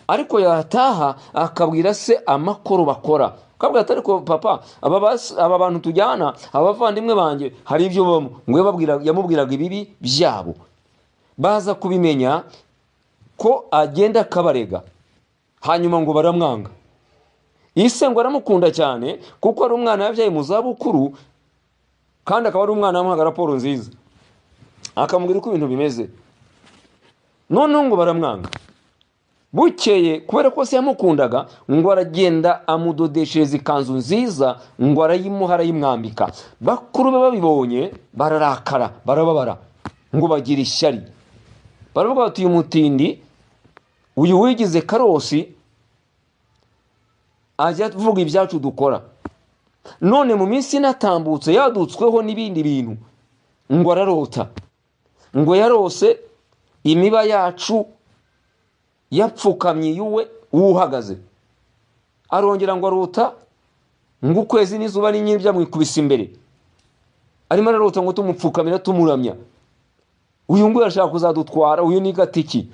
ariko yataha akabwira se amakoro bakora, akabwira ati ariko papa, aba bantu tujyana, abavandimwe banjye hari ibyo babamo. Ngo yamubwiraga ibibi byabo, baza kubimenya ko agenda akabarega, hanyuma ngo baramwanga. Ise ngo aramukunda cyane kuko ari umwana yabyaye mu zabukuru, kandi akaba ari umwana wamuhaga raporo nziza, akamubwira uko ibintu bimeze. Noneho ngo baramwanga. Bukeye kubera ko se yamukundaga, ngo aragenda amudodeshereza ikanzu nziza, ngo arayimuha arayimwambika. Bakuru be babibonye bararakara, barababara, ngo bagira ishyari, baravuga bati uyu mutindi, uyu wigize karosi, ajya avuga ibyacu dukora, none mu minsi inatambutse yadutsweho n'ibindi bintu. Ngo ararota, ngo yarose imiba yacu yapfukamye yuwe uhagaze, arongera ngo arota ngo ukwezi n'izuba n'inyenyeri byamwikubise imbere, arimo ararota ngo tumupfukamira tumuramya, uyu nguyu arashaka kuzadutwara, uyu ni gatiki.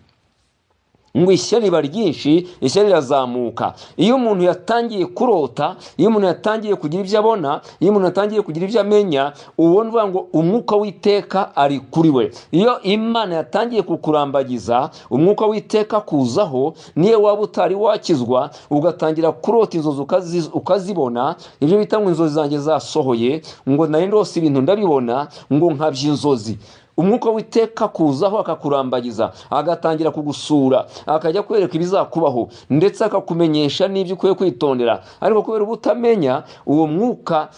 Ngo ishyari riba ryinshi, ishyari rirazamuka. Iyo umuntu yatangiye kurota, iyo umuntu yatangiye kugira ibyo abona, iyo umuntu yatangiye kugira ibyo amenya, ubona uvuga ngo umwuka w'iteka ari kuri we. Iyo Imana yatangiye kukurambagiza, umwuka w'iteka kuzaho, niyo waba utari wakizwa, ugatangira kurota inzozi ukazibona, ibyo bita ngo inzozi zanjye zasohoye, ngo nari ndose ibintu ndabibona, ngo nkabya inzozi. Umwuka w'Iteka kuzaho akakurambagiza, agatangira kugusura, akajya kwereka ibizakubaho, ndetse akakumenyesha n'ibyo ukwiye kwitondera. Ariko kubera ubutamenya, uwo mwuka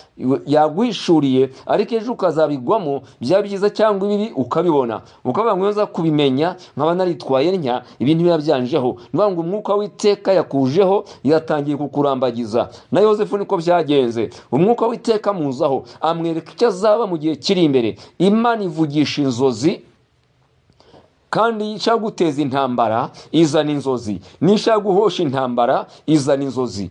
yaguhishuriye, ariko ejo ukazabigwamo, byaba byiza cyangwa ibibi ukabibona, ukavuga ngo nza kubimenya nkaba naritwaye ntya, ibintu biba byanjeho. Ni ngo umwuka w'Iteka yakujeho, yatangiye kukurambagiza. Na Yosefu niko byagenze, umwuka w'Iteka muzaho amwereka icyo azaba mu gihe kiri imbere. Imana ivugisha inzozi, kandi ishaka guteza intambara izana inzozi, n'ishaka guhosha intambara izana inzozi.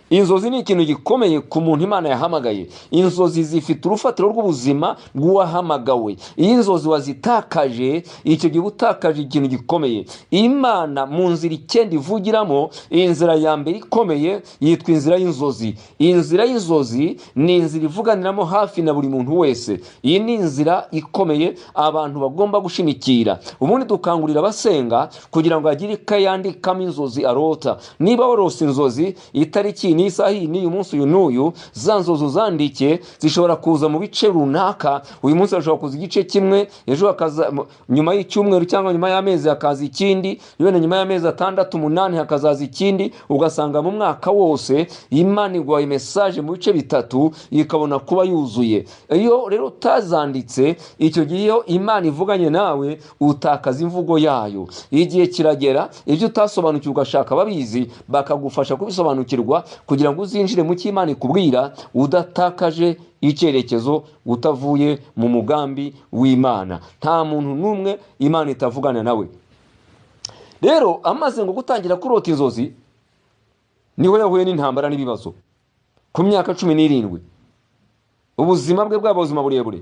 Inzozi ni ikintu gikomeye ku muntu Imana yahamagaye. Inzozi zifite urufatiro rw'ubuzima bw'uwahamagawe. Iyo inzozi wazitakaje, icyo gihe utakaje ikintu gikomeye. Imana mu nzira 9 ivugiramo, inzira ya mbere ikomeye yitwa inzira y'inzozi. Inzira y'inzozi ni inzira ivuganiramo hafi na buri muntu wese. Iyi ni inzira ikomeye abantu bagomba gushimikira. Ubundi dukangurira abasenga kugira ngo agire ikaye yandikamo inzozi arota. Niba warose inzozi itariki n'isaha iyi n'uyu munsi uyu n'uyu, za nzozi uzandike, zishobora kuza mu bice runaka. Uyu munsi hashobora kuza igice kimwe, ejo hakaza nyuma y'icyumweru cyangwa nyuma y'amezi hakaza ikindi, wenda nyuma y'amezi 6 8 hakazaza ikindi, ugasanga mu mwaka wose Imana iguhaye message mu bice 3 ikabona kuba yuzuye. Iyo rero utazanditse, icyo gihe iyo Imana ivuganye nawe utakaza imvugo yayo. Igihe kiragera ibyo utasobanukiwe ugashaka ababizi bakagufasha kubisobanukirwa, kugira ngo uzinjire mu cyo Imana ikubwira udatakaje icyerekezo, utavuye mu mugambi w'Imana. Nta muntu n'umwe Imana itavugana nawe. Rero amaze ngo gutangira kurota inzozi, niho yahuye n'intambara n'ibibazo. Ku myaka 17 ubuzima bwe bwaba ubuzima burebure.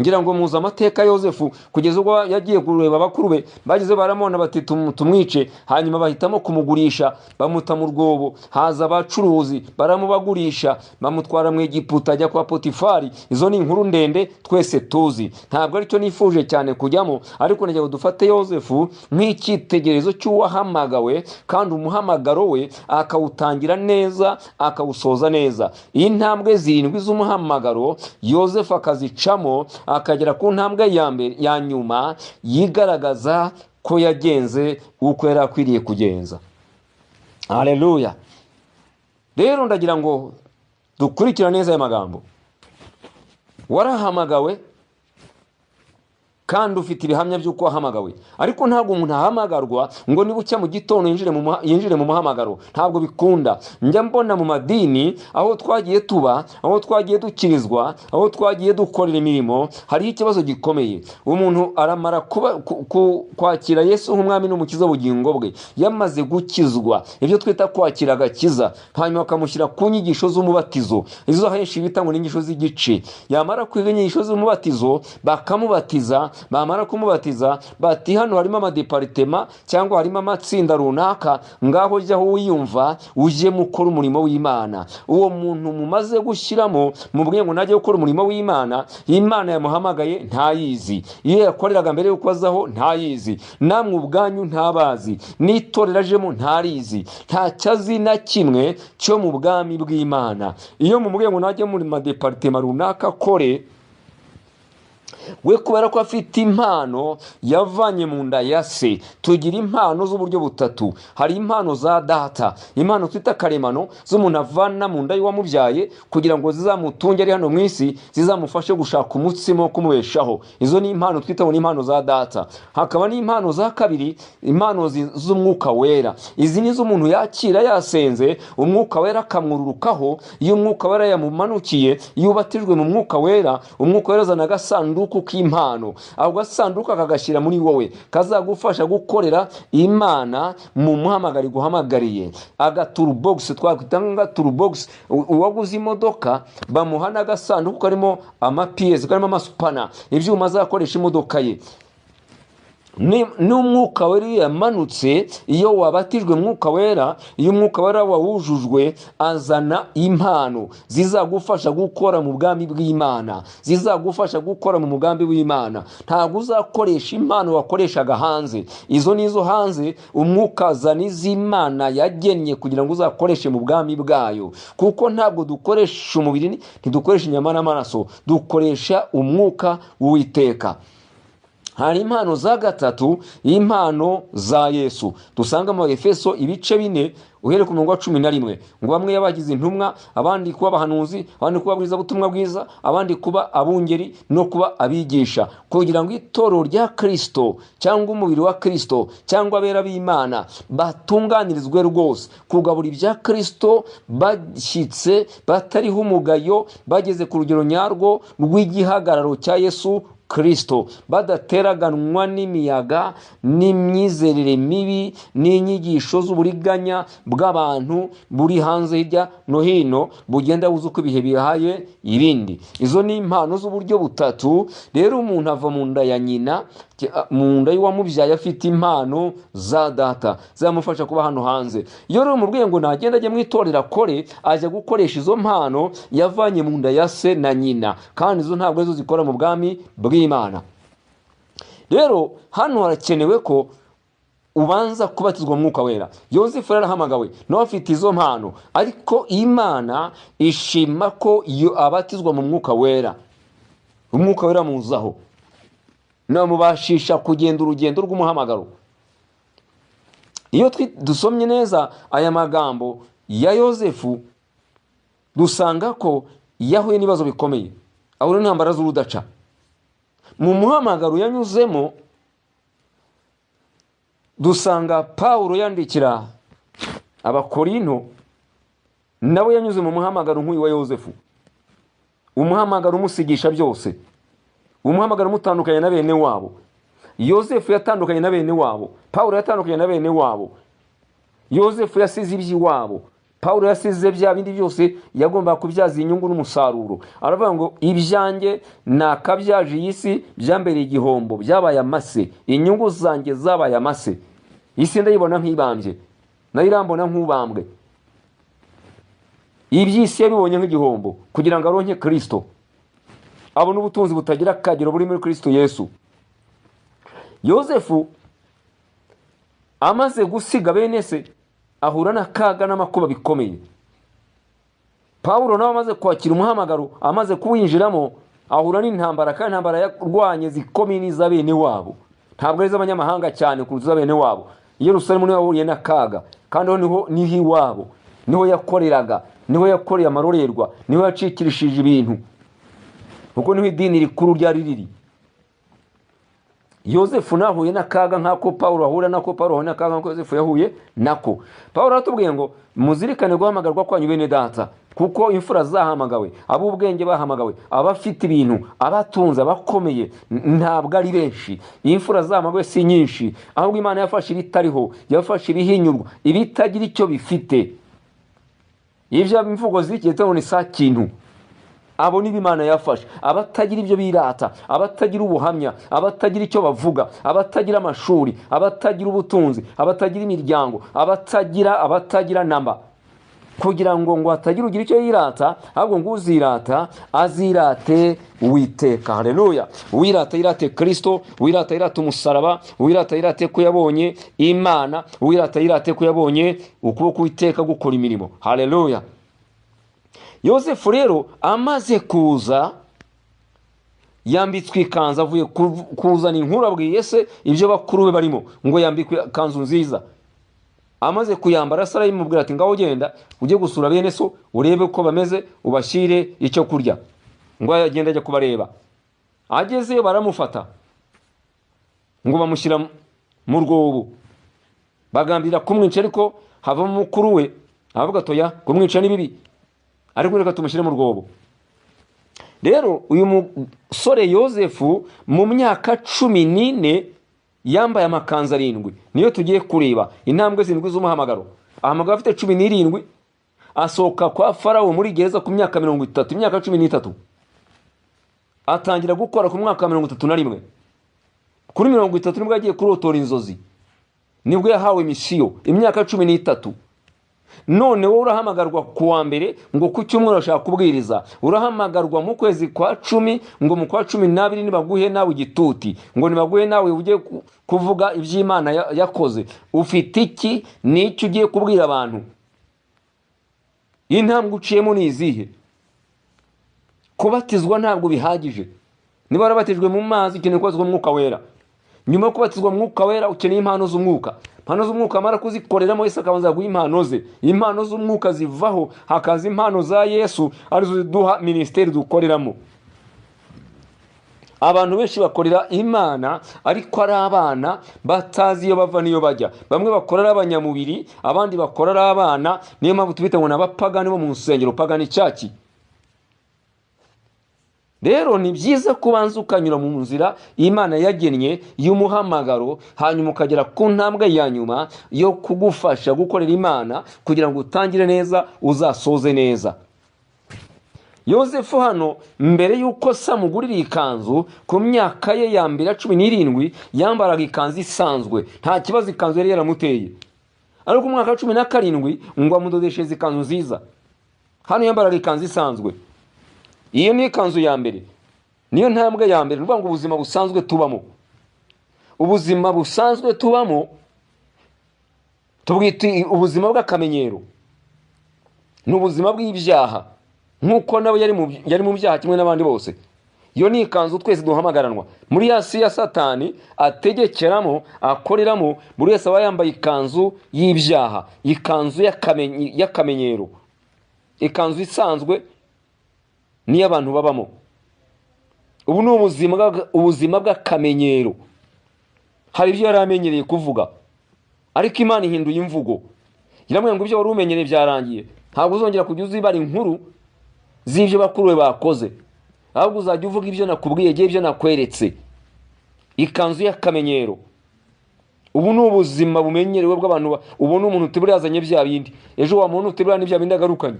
Ngira ngo muzi amateka Yosefu, kugeza ubwo yagiye kureba bakuru be, bagize baramona bati tumwice, hanyuma bahitamo kumugurisha, bamuta mu rwobo, haza abacuruzi baramubagurisha, bamutwara mu Egiputa ajya kwa Potifari. Izo ni inkuru ndende twese tuzi, ntabwo aricyo nifuje cyane kujyamo, ariko nagira ngo dufate Yosefu nk'icyitegererezo cy'uwahamagawe, kandi umuhamagaro we akawutangira neza akawusoza neza. Intambwe 7 z'umuhamagaro Yosefu akazicamo, akagera ku ntambwe ya mbere ya nyuma yigaragaza ko yagenze uko yari akwiriye kugenza. Haleluya. Rero ndagira ngo dukurikira neza aya magambo. Warahamagawe kandi ufite ibihamya by'uko wahamagawe, ariko ntabwo umuntu ahamagarwa ngo niba ucya mu gitondo yinjire mu muhamagaro, ntabwo bikunda. Njya mbona mu madini aho twagiye tuba, aho twagiye dukirizwa, aho twagiye dukorera imirimo, hariho ikibazo gikomeye. Umuntu aramara kuba kwakira Yesu nk'umwami n'umukiza w'ubugingo bwe, yamaze gukizwa, ibyo twita kwakira agakiza, hanyuma bakamushyira ku nyigisho z'umubatizo, izo ahenshi bita ngo n'inyigisho z'igice. Yamara kwiga inyigisho z'umubatizo bakamubatiza, bamara kumubatiza bati hano harimo amadepartema cyangwa harimo amatsinda runaka, ngaho jyaho wiyumva uje mukora umurimo w'Imana. Uwo muntu mumaze gushyiramo mubwiye ngo najye gukora umurimo w'Imana, Imana yamuhamagaye ntayizi, iyo yakoreraga mbere yuko azaho ntayizi, namwe ubwanyu ntabazi, n'itorero ajemo ntarizi, ntacyo azi na kimwe cyo mu bwami bw'Imana. Iyo mumubwiye ngo najye muri madepartema runaka kore, we kubera ko afite impano yavanye mu nda ya se. Tugira impano z'uburyo butatu. Hari impano za data, impano twita karemano z'umuntu avana mu nda y'uwamubyaye kugira ngo zizamutunge ari hano mu isi, zizamufashe gushaka umutsima wo kumubeshaho. Izo ni impano twita ngo ni impano za data. Hakaba n'impano za kabiri, impano z'umwuka wera. Izi ni z'umuntu yakira yasenze, umwuka wera akamwururukaho. Iyo umwuka wera yamumanukiye, iyo ubatijwe mu mwuka wera, umwuka wera azana agasanduku k'impano. Ako gasanduku akagashyira muri wowe, kazagufasha gukorera Imana mu muhamagaro iguhamagariye. Agaturubox twakwita nk'agaturubox, uwaguze imodoka bamuha n'agasanduku karimo amapiyesi, karimo amasupana, ibyuma azakoresha imodoka ye. N'umwuka wera iyo yamanutse, iyo wabatijwe mwuka wera, iyo umwuka wera wawujujwe, azana impano zizagufasha gukora mu bwami bw'Imana, zizagufasha gukora mu mugambi w'Imana. Ntabwo uzakoresha impano wakoreshaga hanze, izo nizo hanze. Umwuka azana iz'Imana yagennye kugira ngo uzakoreshe mu bwami bwayo, kuko ntabwo dukoresha umubiri, ntidukoresha inyama n'amaraso, dukoresha umwuka w'Uwiteka. Hari impano za gatatu, impano za Yesu dusanga mu Efeso ibice 4 uhereye ku murongo wa 11, ngo bamwe yabagize intumwa, abandi kuba abahanuzi, abandi kuba ababwirizabutumwa bwiza, abandi kuba abungeri no kuba abigisha, kugira ngo itorero rya Kristo cyangwa umubiri wa Kristo cyangwa abera b'Imana batunganirizwe rwose kugabura ibya Kristo bashyitse, batariho umugayo, bageze ku rugero nyarwo rw'igihagararo cya Yesu Kristo, badateraganwa n'imiyaga n'imyizerere mibi n'inyigisho z'uburiganya bw'abantu buri hanze hirya no hino, bugenda buza uko ibihe bihaye ibindi. Izo ni impano z'uburyo butatu. Rero umuntu ava mu nda ya nyina, mu nda y'uwamubyaye, afite impano za data zamufasha kuba hano hanze. Iyo rero umubwiye ngo nagenda ajye mu itorero akore, ajya gukoresha izo mpano yavanye mu nda ya se na nyina, kandi izo ntabwo arizo zikora mu bwami bw'Imana. Rero hano harakenewe ko ubanza kubatizwa mu mwuka wera. Yosefu yarahamagawe nawe afite izo mpano, ariko Imana ishima ko iyo abatizwa mu mwuka wera, umwuka wera muzaho namubashisha kugenda urugendo rw'umuhamagaro. Iyo dusomye neza aya magambo ya Yosefu, dusanga ko yahuye n'ibibazo bikomeye, ahura n'intambara z'urudaca. Mu muhamagaro yanyuzemo, dusanga Pawulo yandikira Abakorinto, nawe yanyuze mu muhamagaro nk'uyu wa Yosefu, umuhamagaro umusigisha byose, umuhamagaro umutandukanye na bene wabo. Yosefu yatandukanye na bene wabo, Pawulo yatandukanye na bene wabo. Yosefu yasize iby'iwabo, Pawulo yasize bya bindi byose yagombaga kubyaza inyungu n'umusaruro. Aravuga ngo ibyanjye nakabyaje iyi si byambereye igihombo, byabaye amase, inyungu zanjye zabaye amase, isi ndayibona nk'ibambye, nayo irambona nk'ubambwe. Iby'isi yabibonye nk'igihombo kugira ngo aronke Kristo, abone ubutunzi butagira akagero buri muri Kristo Yesu. Yosefu amaze gusiga bene se ahura n'akaga n'amakuba bikomeye. Pawulo nawe amaze kwakira umuhamagaro, amaze kuwinjiramo, ahura n'intambara, kandi intambara yarwanye zikomeye n'iza bene wabo, ntabwo ari iz'abanyamahanga cyane kuruta iza bene wabo. Yerusalemu niho yahuriye n'akaga, kandi niho iwabo, niho yakoreraga, niho yakoreye amarorerwa, niho yacikirishije ibintu, kuko niho idini rikuru ryari riri. Yosefu nahuye n'akaga nk'ako Pawulo ahura nako, Pawulo ahuye n'akaga nk'ako Yosefu yahuye nako. Pawulo aratubwiye ngo muzirikane guhamagarwa kwanyu bene data, kuko imfura zahamagawe, ab'ubwenge bahamagawe, abafite ibintu, abatunze, abakomeye ntabwo ari benshi. Imfura zahamagawe si nyinshi, ahubwo Imana yafashe ibitariho, yafashe ibihinyurwa, ibitagira icyo bifite. Ibyo imvugo z'ikihe tubona sa kintu. Abo nibo Imana yafashe, abatagira ibyo birata, abatagira ubuhamya, abatagira icyo bavuga, abatagira amashuri, abatagira ubutunzi, abatagira imiryango, abatagira namba, kugira ngo hatagira ugira icyo yirata, ahubwo ngo uzirata azirate Uwiteka. Haleluya! Uwirata yirate Kristo, uwirata yirate umusaraba, uwirata yirate ko yabonye Imana, uwirata yirate ko yabonye ukuboko Uwiteka gukora imirimo. Haleluya! Yosefu rero amaze kuza yambitswe ikanzu, avuye kuzana inkuru abwiye se ibyo bakuru be barimo, ngo yambikwe ikanzu nziza. Amaze kuyambara, Sara yimubwira ati ngaho genda ujye gusura bene so, urebe uko bameze, ubashyire icyo kurya. Ngo agende ajya kubareba, agezeyo baramufata ngo bamushyira mu rwobo, bagambira kumwica, ariko havamo mukuru we avuga atoya kumwica ni bibi, ariko reka tumushyire mu rwobo. Rero uyu musore Yosefu mu myaka 14 yambaye amakanzu 7, niyo tugiye kureba intambwe 7 z'umuhamagaro. Ahamagara afite 17, asohoka kwa Farawo muri gereza ku myaka 30, imyaka 13, atangira gukora ku mwaka 31. Kuri 30 nibwo yagiye kurotora inzozi, nibwo yahawe misiyo, imyaka 13. None wowe urahamagarwa ku wa mbere ngo ku cyumweru urashaka kubwiriza, urahamagarwa mu kwezi kwa 10 ngo mu kwa 12 nibaguhe nawe igituti, ngo nibaguhe nawe ujye kuvuga iby'Imana yakoze. Ufite iki? N'icyo ugiye kubwira abantu? Intambwe uciyemo ni izihe? Kubatizwa ntabwo bihagije. Niba warabatijwe mu mazi, ukeneye kubatizwa mu Mwuka Wera. Nyuma yo kubatizwa mu Mwuka Wera, ukeneye impano z'Umwuka. Impano z'Umwuka amara kuzikoreramo, Yesu akabanza guha impano ze. Impano z'Umwuka zivaho hakaza impano za Yesu, arizo ziduha minisiteri dukoreramo. Abantu benshi bakorera Imana ariko ari abana batazi iyo bava n'iyo bajya. Bamwe bakora ari abanyamubiri, abandi bakora ari abana. Niyo mpamvu tubita ngo ni abapagani bo mu nsengero, pagani cyaki. Rero ni byiza kubanza ukanyura mu nzira Imana yagennye y'umuhamagaro, hanyuma ukagera ku ntambwe ya nyuma yo kugufasha gukorera Imana, kugira ngo utangire neza uzasoze neza. Yosefu hano, mbere y'uko se amugurira ikanzu, ku myaka ye ya mbere ya 17 yambaraga ikanzu isanzwe, nta kibazo ikanzu yari yaramuteye. Ariko umwaka wa 17 ngo amudodeshereze ikanzu nziza. Hano yambaraga ikanzu isanzwe. Iyo ni ikanzu ya mbere, niyo ntambwe ya mbere. Ni ukuvuga ngo ubuzima busanzwe tubamo, ubuzima busanzwe tubamo tubwita ubuzima bw'akamenyero, ni ubuzima bw'ibyaha, nk'uko nawe yari mu byaha kimwe n'abandi bose. Iyo ni ikanzu twese duhamagaranwa muri ya si ya Satani ategekeramo, akoreramo. Buri wese aba yambaye ikanzu y'ibyaha, ikanzu y'akamenyero, ikanzu isanzwe niyo abantu babamo. Ubu ni ubuzima bw'akamenyero. Hari ibyo yari amenyereye kuvuga, ariko Imana ihinduye imvugo, iramubwira ngo ibyo wari umenyereye byarangiye, ntabwo uzongera kujya uzibara inkuru z'ibyo bakuru be bakoze, ahubwo uzajya uvuga ibyo nakubwiye, ibyo nakweretse. Ikanzu y'akamenyero. Ubu ni ubuzima bumenyerewe bw'abantu. Ubona umuntu utibura yazanye bya bindi, ejo wamubona utibura n'ibya bindi agarukanye.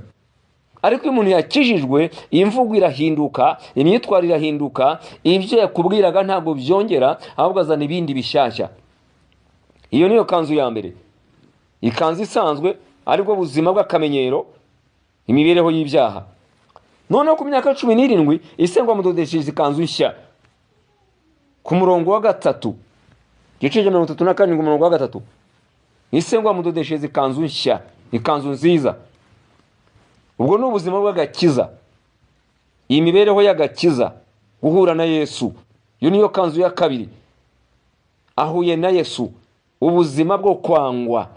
Ariko iyo umuntu yakijijwe, imvugo irahinduka, imyitwarire irahinduka, ibyo yakubwiraga ntabwo byongera, ahubwo azana ibindi bishyashya. Iyo niyo kanzu ya mbere, ikanzu isanzwe, aribwo buzima bw'akamenyero, imibereho y'ibyaha. Noneho ku myaka 17 ise ngo amudodeshereze ikanzu nshya. Ku murongo wa 3, igice cya 37, umurongo wa 3, ise ngo amudodeshereze ikanzu nshya, ikanzu nziza. Ubwo ni ubuzima bw'agakiza, iyi mibereho y'agakiza, guhura na Yesu. Iyo niyo kanzu ya kabiri, ahuye na Yesu, ubuzima bwo kwangwa.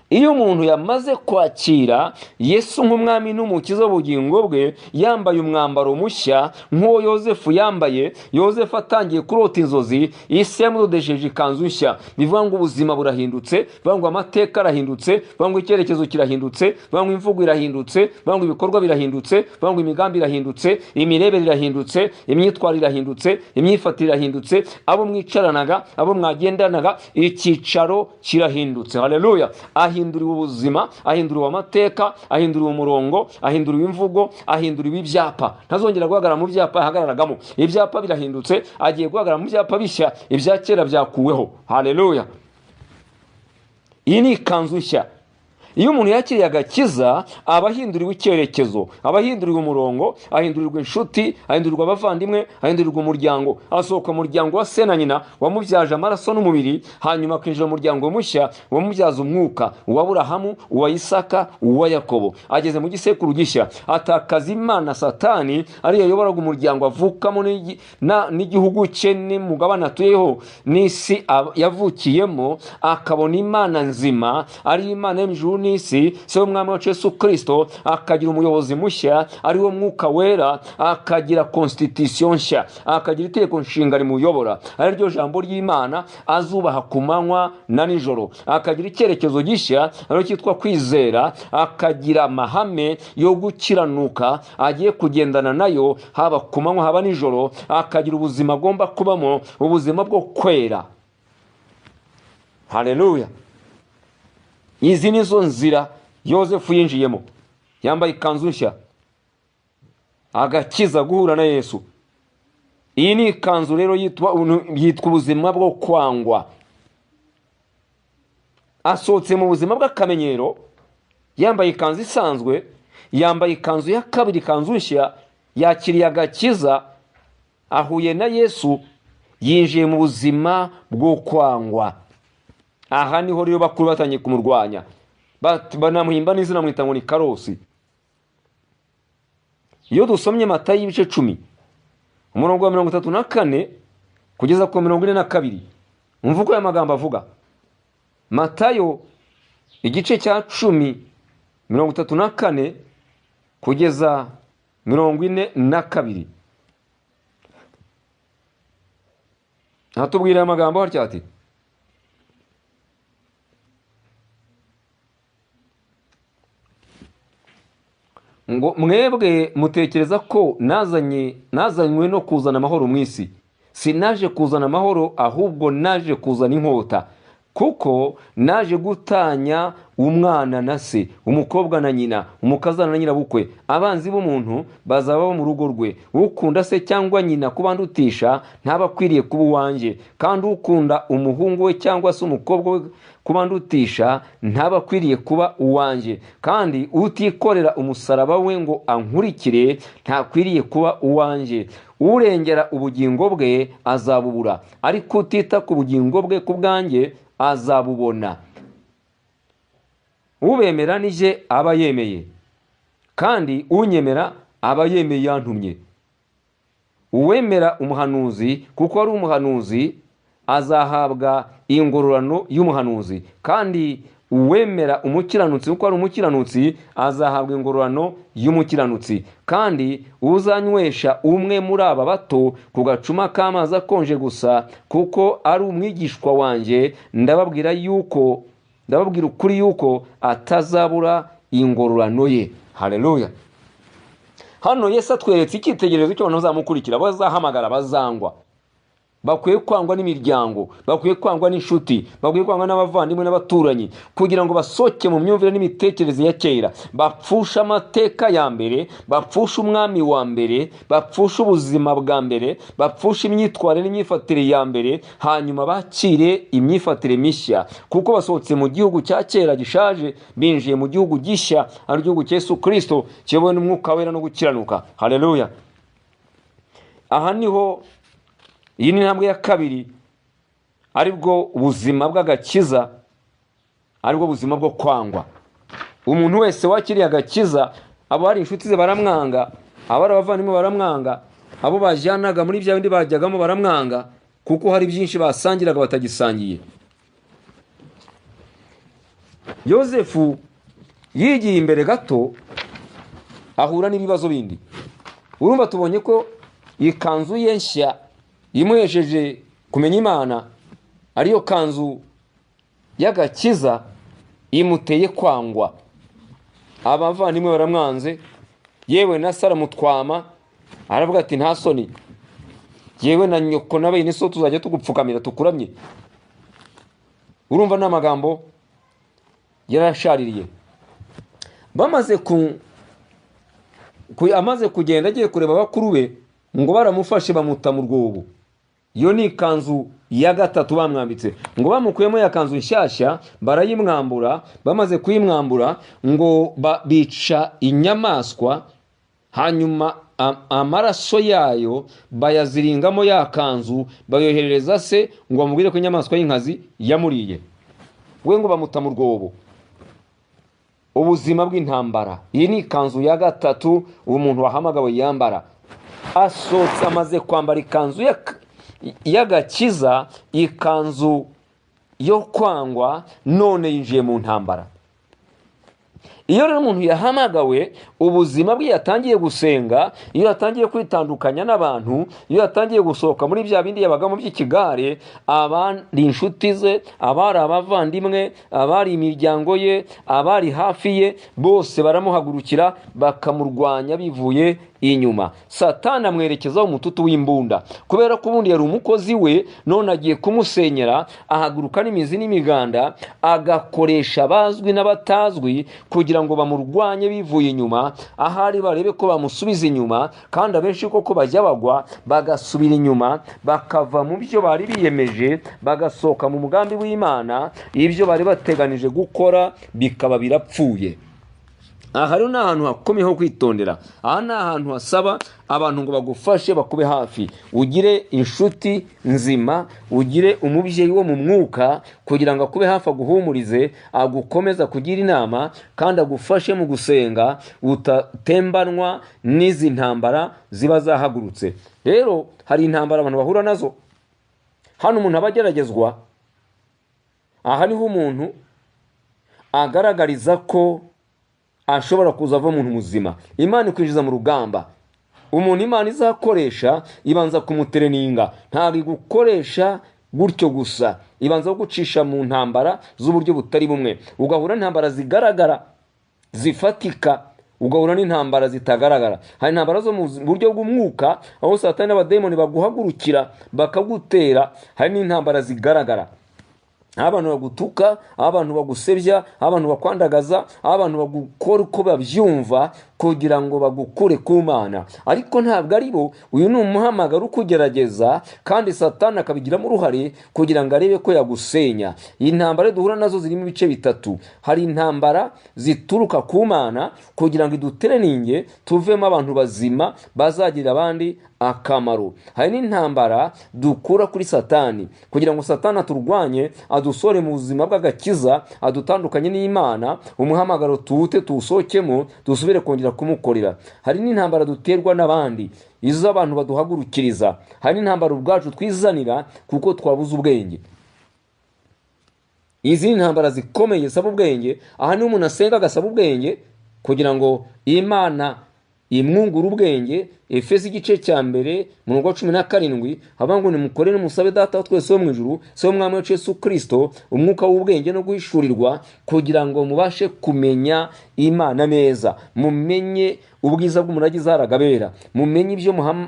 Iyo umuntu yamaze kwakira Yesu nk'umwami n'umukiza w'ubugingo bwe, yambaye umwambaro mushya nk'uwo Yosefu yambaye. Yosefu atangiye kurota inzozi, isi yamudodesheje ikanzu nshya. Bivuga ngo ubuzima burahindutse, bivuga ngo amateka arahindutse, bivuga ngo icyerekezo kirahindutse, bivuga ngo imvugo irahindutse, bivuga ngo ibikorwa birahindutse, bivuga ngo imigambi irahindutse, imirebere irahindutse, imyitwarire irahindutse, imyifatire irahindutse, abo mwicaranaga, abo mwagendanaga, icyicaro kirahindutse. Haleluya! Ahinduriwe ubuzima, ahinduriwe amateka, ahinduriwe umurongo, ahinduriwe imvugo, ahinduriwe ibyapa. Ntazongera guhagarara mu byapa yahagararagamo. Ibyapa birahindutse, agiye guhagarara mu byapa bishya, ibya kera byakuweho. Haleluya! Iyi ni ikanzu nshya. Iyo umuntu yakiriye agakiza, aba ahinduriwe icyerekezo, aba ahinduriwe umurongo, ahindurirwa inshuti, ahindurirwa abavandimwe, ahindurirwa umuryango. Asohoka mu muryango wa se na nyina wamubyaje amaraso n'umubiri, hanyuma akinjira mu muryango mushya wamubyaza umwuka, uwa Aburahamu, uwa Isaka, uwa Yakobo. Ageze mu gisekuru gishya, atakaza Imana Satani ariyo yayoboraga umuryango avukamo n'igihugu cye n'umugabane atuyeho n'isi yavukiyemo, akabona Imana nzima ari Imana y'ijuru n'isi, se w'umwami wacu Yesu Kristo, akagira umuyobozi mushya ari wo Mwuka Wera, akagira constitution nshya, akagira itegeko nshinga rimuyobora ari ryo jambo ry'Imana azubaha ku manywa na nijoro, akagira icyerekezo gishya ari cyitwa kwizera, akagira amahame yo gukiranuka agiye kugendana nayo haba ku manywa haba nijoro, akagira ubuzima agomba kubamo, ubuzima bwo kwera. Haleluya! Izi nizo nzira Yosefu yinjiyemo, yambaye ikanzu nshya, agakiza, guhura na Yesu. Iyi ni ikanzu rero yitwa ubuzima bwo kwangwa. Asohotse mu buzima bw'akamenyero, yambaye ikanzu isanzwe, yambaye ikanzu ya kabiri, ikanzu nshya, yakiriye agakiza, ahuye na Yesu, yinjiye mu buzima bwo kwangwa. Aha niho rero bakuru batangiye kumurwanya, banamuhimba n'izina bamwita ngo ni Karosi. Iyo dusomye Matayo ibice 10 umurongo wa 34 kugeza ku 42, umva uko aya magambo avuga. Matayo igice cya 10 34 kugeza 42, hatubwira amagambo atya ati: ngo mwebwe mutekereza ko nazanywe no kuzana amahoro mu isi. Sinaje kuzana amahoro, ahubwo naje kuzana inkota. Kuko naje gutanya umwana na se, umukobwa na nyina, umukazana na nyirabukwe. Abanzi b'umuntu bazaba mu rugo rwe. Ukunda se cyangwa nyina kubandutisha ntaba akwiriye kuba uwanjye, kandi ukunda umuhungu we cyangwa se umukobwa we kubandutisha ntaba akwiriye kuba uwanjye, kandi utikorera umusaraba we ngo ankurikire ntakwiriye kuba uwanjye. Urengera ubugingo bwe azabubura, ariko utita ku bugingo bwe ku bwanjye azabubona. Ubemera nije aba yemeye, kandi unyemera aba yemeye yantumye. Uwemera umuhanuzi kuko ari umuhanuzi azahabwa ingororano y'umuhanuzi, kandi uwemera umukiranutsi kuko ari umukiranutsi azahabwa ingororano y'umukiranutsi. Kandi uzanywesha umwe muri aba bato ku gacuma k'amazi akonje gusa kuko ari umwigishwa wanjye, ndababwira ukuri yuko atazabura ingororano ye. Haleluya. Hano Yesu atweretse icyitegererezo cy'abantu bazamukurikira, bazahamagara, bazangwa. Bakwiye kwangwa n'imiryango, bakwiye kwangwa n'inshuti, bakwiye kwangwa n'abavandimwe n'abaturanyi, kugira ngo basohoke mu myumvire n'imitekerereze ya kera, bapfushe amateka ya mbere, bapfushe umwami wa mbere, bapfushe ubuzima bwa mbere, bapfushe imyitwarire n'imyifatire ya mbere, hanyuma bakire imyifatire mishya. Kuko basohotse mu gihugu cya kera gishaje, binjiye mu gihugu gishya, ari igihugu cya Yesu Kristo kiyobowe n'Umwuka Wera no gukiranuka. Haleluya. Aha niho iyi ni intambwe ya kabiri, aribwo ubuzima bw'agakiza, aribwo buzima bwo kwangwa. Umuntu wese wakiriye agakiza, abo ari inshuti ze baramwanga, abo ari abavandimwe baramwanga, abo bajyanaga muri bya bindi bajyagamo baramwanga, kuko hari byinshi basangiraga batagisangiye. Yosefu yigiye imbere gato ahura n'ibibazo bindi. Urumva tubonye ko ikanzu ye nshya imuhesheje kumenya Imana, ariyo kanzu y'agakiza, imuteye kwangwa. Abavandimwe baramwanze, yewe na Sara mutwama aravuga ati nta soni, yewe na nyoko na bene so tuzajya tugupfukamira tukuramye. Urumva n'amagambo yarashaririye. Amaze kugenda agiye kureba bakuru be, ngo baramufashe bamuta mu rwobo. Iyo ni ikanzu ya gatatu bamwambitse. Ngo bamukuyemo ya kanzu nshyashya barayimwambura, bamaze kuyimwambura ngo bica inyamaswa, hanyuma amaraso yayo bayaziringamo ya kanzu, bayoherereza se ngo bamubwire ko inyamaswa y'inkazi yamuriye. We ngo bamuta mu rwobo. Ubuzima bw'intambara. Iyi ni ikanzu ya gatatu umuntu wahamagawe yambara. Asohotse amaze kwambara ikanzu y'agakiza, ikanzu yo kwangwa, none yinjiye mu ntambara. Iyo rero umuntu yahamagawe, ubuzima bwe yatangiye gusenga, iyo yatangiye kwitandukanya n'abantu, iyo yatangiye gusohoka muri bya bindi yabagamo by'ikigare, abari inshuti ze, abari abavandimwe, abari imiryango ye, abari hafi ye, bose baramuhagurukira bakamurwanya bivuye inyuma. Satani amwerekezaho umututu w'imbunda, kubera ko ubundi yari umukozi we, none agiye kumusenyera. Ahaguruka n'imizi n'imiganda, agakoresha abazwi n'abatazwi kugira kugira ngo bamurwanye bivuye inyuma, ahari barebe ko bamusubiza inyuma. Kandi abenshi koko bajya bagwa bagasubira inyuma, bakava mu byo bari biyemeje, bagasohoka mu mugambi w'Imana, ibyo bari bateganije gukora bikaba birapfuye. Aha rero ni ahantu hakomeye ho kwitondera. Aha ni ahantu hasaba abantu ngo bagufashe, bakube hafi, ugire inshuti nzima, ugire umubyeyi wo mu mwuka kugira ngo akube hafi, aguhumurize, agukomeza kugira inama, kandi agufashe mu gusenga, utatembanwa n'izi ntambara ziba zahagurutse. Rero hari intambara abantu bahura nazo. Hano umuntu aba ageragezwa. Aha niho umuntu agaragariza ko ashobora kuza ava umuntu muzima. Imana ikwinjiza mu rugamba. Umuntu Imana izakoresha ibanza kumutereninga, ntabwo igukoresha gutyo gusa, ibanza kugucisha mu ntambara z'uburyo butari bumwe, ugahura n'intambara zigaragara zifatika, ugahura n'intambara zitagaragara. Hari intambara zo mu buryo bw'umwuka, aho Satani n'abademoni baguhagurukira bakagutera. Hari n'intambara zigaragara, aho abantu bagutuka, aho abantu bagusebya, aho abantu bakwandagaza, aho abantu bagukora uko babyumva kugira ngo bagukure ku Mana. Ariko ntabwo ari bo. Uyu ni umuhamagaro ukugerageza, kandi Satani akabigiramo uruhare kugira ngo arebe ko yagusenya. Iyi ntambara duhura nazo zirimo ibice bitatu. Hari intambara zituruka ku Mana kugira ngo idutereninge tuvemo abantu bazima bazagirira abandi akamaro. Hari n'intambara dukura kuri Satani kugira ngo Satani aturwanye, adusore mu buzima bw'agakiza, adutandukanye n'Imana, umuhamagaro tuwute tuwusohokemo, dusubire kongera kumukorera. Hari n'intambara duterwa n'abandi, izo abantu baduhagurukiriza. Hari n'intambara ubwacu twizanira kuko twabuze ubwenge. Izi ni intambara zikomeye zisaba ubwenge. Aha niho umuntu asenga agasaba ubwenge kugira ngo Imana imwungura ubwenge. Efeso igice cya 1 murongo wa 17 havuga ngo nimukorere musabe Data wa twese wo mu ijuru, se w'Umwami wacu Yesu Kristo, umwuka w'ubwenge no guhishurirwa, kugira ngo mubashe kumenya Imana neza, mumenye ubwiza bw'umurage izaragabera, mumenye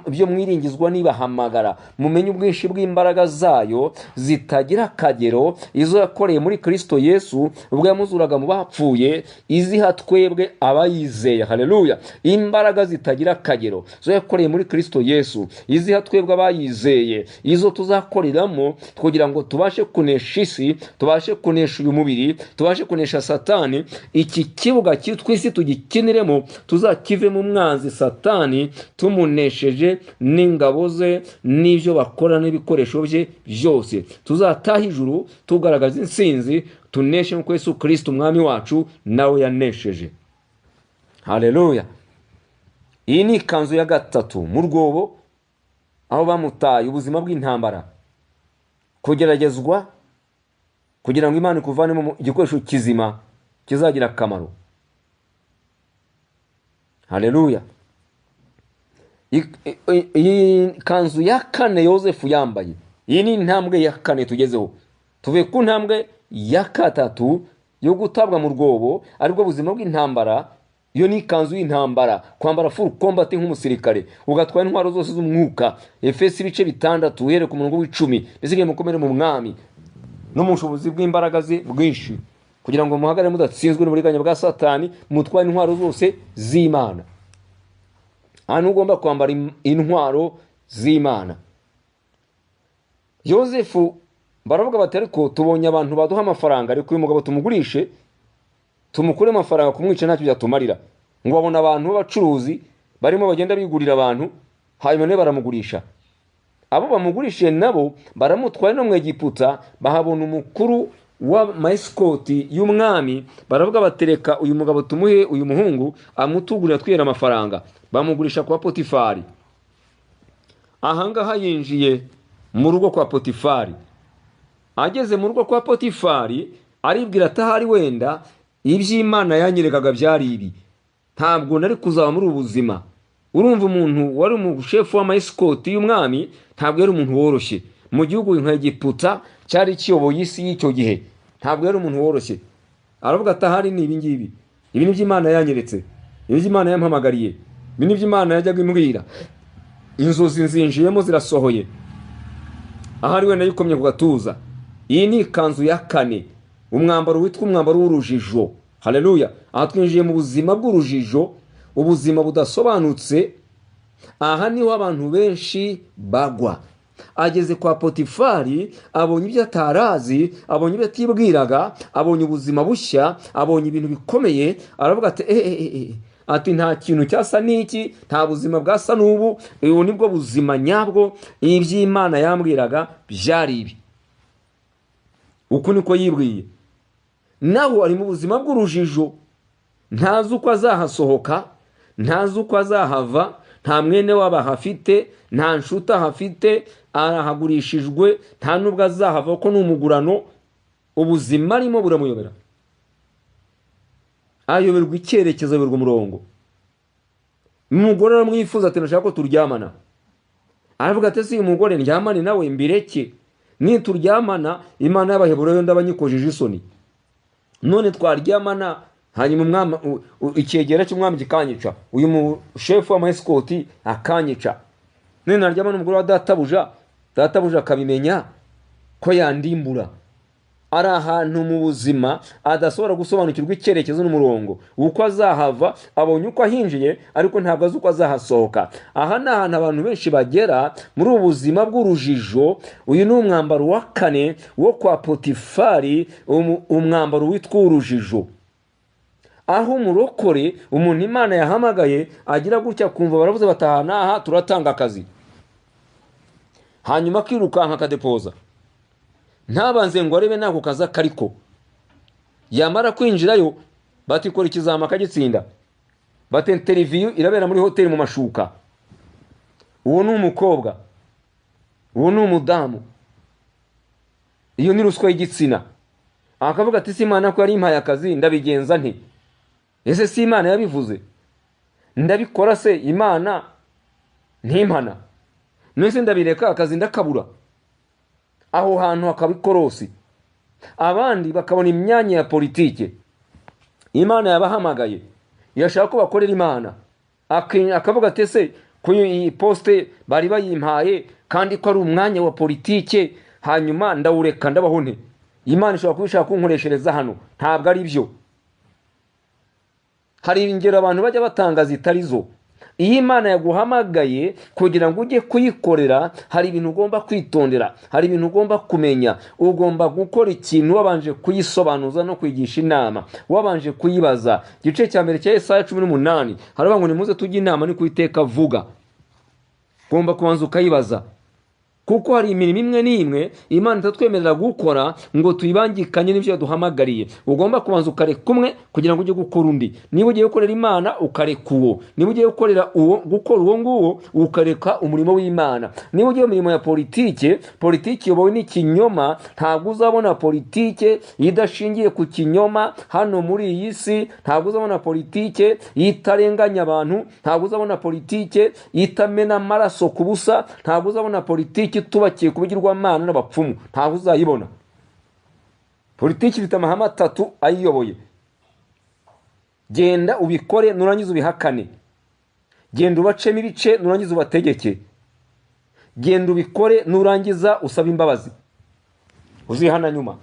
ibyo mwiringizwa nibahamagara, mumenye ubwinshi bw'imbaraga zayo zitagira akagero, izo yakoreye muri Kristo Yesu ubwo yamuzuraga mu bapfuye, iziha twebwe abayizeye. Haleluya! Imbaraga zitagira akagero zo yakoreye muri Kristo Yesu, iziha twebwe abayizeye, izo tuzakoreramo kugira ngo tubashe kunesha isi, tubashe kunesha uyu mubiri, tubashe kunesha Satani. Iki kibuga cyitwa isi tugikiniremo, tuzakive mu mwanzi Satani tumunesheje n'ingabo ze n'ibyo bakora n'ibikoresho bye byose. Tuzataha ijuru tugaragaza intsinzi, tuneshe nk'uko Yesu Kristo umwami wacu nawe yanesheje. Haleluya! Iyi ni ikanzu ya gatatu mu rwobo, aho bamutaye, ubuzima bw'intambara, kugeragezwa kugira ngo Imana ikuvanemo igikoresho kizima kizagira akamaro. Haleluya! Iyi kanzu ya kane Yosefu yambaye, iyi ni intambwe ya kane tugezeho. Tuvuye ku ntambwe ya gatatu yo gutabwa mu rwobo, aribwo buzima bw'intambara. Iyo ni ikanzu y'intambara, kwambara full combat nk'umusirikare, ugatwara intwaro zose z'umwuka. Efeso ibice 6 uhereye ku murongo w'10, mbese mukomere mu mwami no mu bushobozi bw'imbaraga ze bwinshi, kugira ngo muhagarare mudatsinzwe n'uburiganya bwa Satani, mutware intwaro zose z'Imana. Hano ugomba kwambara intwaro z'Imana. Yosefu baravuga bati ariko tubonye abantu baduha amafaranga, ariko uyu mugabo tumugurishe, tumukure amafaranga, kumwica ntacyo byatumarira. Ngo babona abantu b'abacuruzi barimo bagenda bigurira abantu, hanyuma ne baramugurisha. Abo bamugurishije nabo baramutwaye no mu Egiputa, bahabona umukuru wa maesikoti y'umwami, baravuga batereka uyu mugabo tumuhe uyu muhungu amutugurira twihera amafaranga. Bamugurisha kwa Potifari. Ahangaha yinjiye mu rugo kwa Potifari. Ageze mu rugo kwa Potifari aribwira atahari wenda iby'Imana yanyerekaga byari ibi, ntabwo nari kuzaba muri ubuzima. Urumva umuntu wari umushefu w'amaesikoti y'umwami ntabwo yari umuntu woroshye mu gihugu nka Egiputa cyari kiyoboye isi y'icyo gihe, ntabwo yari umuntu woroshye. Aravuga atahari ni ibi ngibi, ibi ni by'Imana yanyeretse, ibi by'Imana yampamagariye, ibi ni by'Imana yajyaga imbwira, inzozi nzinjiyemo zirasohoye. Ahari wenda yikomye ku gatuza. Iyi ni ikanzu ya kane, umwambaro witwa umwambaro w'urujijo. Haleluya! Aha twinjiye mu buzima bw'urujijo, ubuzima budasobanutse. Aha niho abantu benshi bagwa. Ageze kwa Potifari, abonye ibyo atarazi, abonye ibyo atibwiraga, abonye ubuzima bushya, abonye ibintu bikomeye. Aravuga ati ati nta kintu cyasa n'iki, nta buzima bwasa n'ubu, ubu nibwo buzima nyabwo, iby'Imana yambwiraga byari ibi. Uku niko yibwiye. Nawe ari mu buzima bw'urujijo, ntazi uko azahasohoka, ntazi uko azahava, nta mwene wabo ahafite, nta nshuti ahafite, arahagurishijwe, nta nubwo azahava kuko ni umugurano. Ubuzima arimo buramuyobera, ayoberwa icyerekezo, ayoberwa umurongo. Umugore aramwifuza ati ndashaka ko turyamana. Aravuga ati si uyu mugore ndyamane nawe mbireke, nituryamana Imana y'Abaheburayo ndabanyikojije isoni, none twaryamana hanyuma umwami icyegera cy'umwami kikanyica, uyu mushefu w'amayesikoti akanyica, none naryamana n'umugore wa databuja, databuja akabimenya ko yandimbura. Ari ahantu mu buzima adashobora gusobanukirwa icyerekezo n'umurongo, uko azahava. Abonye uko ahinjiye ariko ntabwo azi uko azahasohoka. Aha ni ahantu abantu benshi bagera muri ubu buzima bw'urujijo. Uyu ni umwambaro wa kane wo kwa Potifari, umwambaro witwa urujijo, aho umurokore, umuntu Imana yahamagaye, agira gutya kumva baravuze bataha n'aha turatanga akazi, hanyuma akirukanka akadepoza, ntabanze ngo arebe nako kazi kariko. Yamara kwinjirayo batikora ikizama akagitsinda, bati interview irabera muri hoteli mu mashuka. Uwo ni umukobwa, uwo ni umudamu, iyo ni ruswa y'igitsina. Akavuga ati si Imana ko yari impaye akazi ndabigenza nti? Ese si Imana yabivuze? Ndabikora se Imana ntimpana? Nese ndabireka akazi ndakabura? Aho hantu hakaba ikorosi. Abandi bakabona imyanya ya politike, Imana yabahamagaye, yashaka ko bakorera Imana, akavuga ati ese ko iyi poste bari bayimpaye kandi ko ari umwanya wa politike, hanyuma ndawureka ndabaho nte? Imana ishobora kuba ishaka kunkoreshereza hano. Ntabwo ari byo. Hari ingero abantu bajya batanga zitari zo. Iyo Imana yaguhamagaye kugira ngo ujye kuyikorera, hari ibintu ugomba kwitondera, hari ibintu ugomba kumenya. Ugomba gukora ikintu wabanje kuyisobanuza no kwigisha inama, wabanje kuyibaza. Igice cya mbere cya Yesaya 18 haravuga ngo nimuze tujye inama, ni ku Uwiteka avuga. Ugomba kubanza ukayibaza, kuko hari imirimo imwe n'imwe Imana itatwemerera gukora ngo tuyibangikanye n'ibyo yaduhamagariye. Ugomba kubanza ukareka umwe kugira ngo ujye gukora undi. Niba ugiye gukorera Imana ukareka uwo, niba ugiye gukorera uwo, gukora uwo nguwo ukareka umurimo w'Imana. Niba ugiye mu mirimo ya politike, politike iyobowe n'ikinyoma, ntabwo uzabona politike idashingiye ku kinyoma hano muri iyi si, ntabwo uzabona politike itarenganya abantu, ntabwo uzabona politike itamena amaraso ku busa, ntabwo uzabona politike itubakiye ku bigirwamana n'abapfumu, ntabwo uzayibona. Politiki ifite amahame atatu ayiyoboye: genda ubikore nurangiza ubihakane, genda ubacemo ibice nurangiza ubategeke, genda ubikore nurangiza usabe imbabazi uzihana nyuma.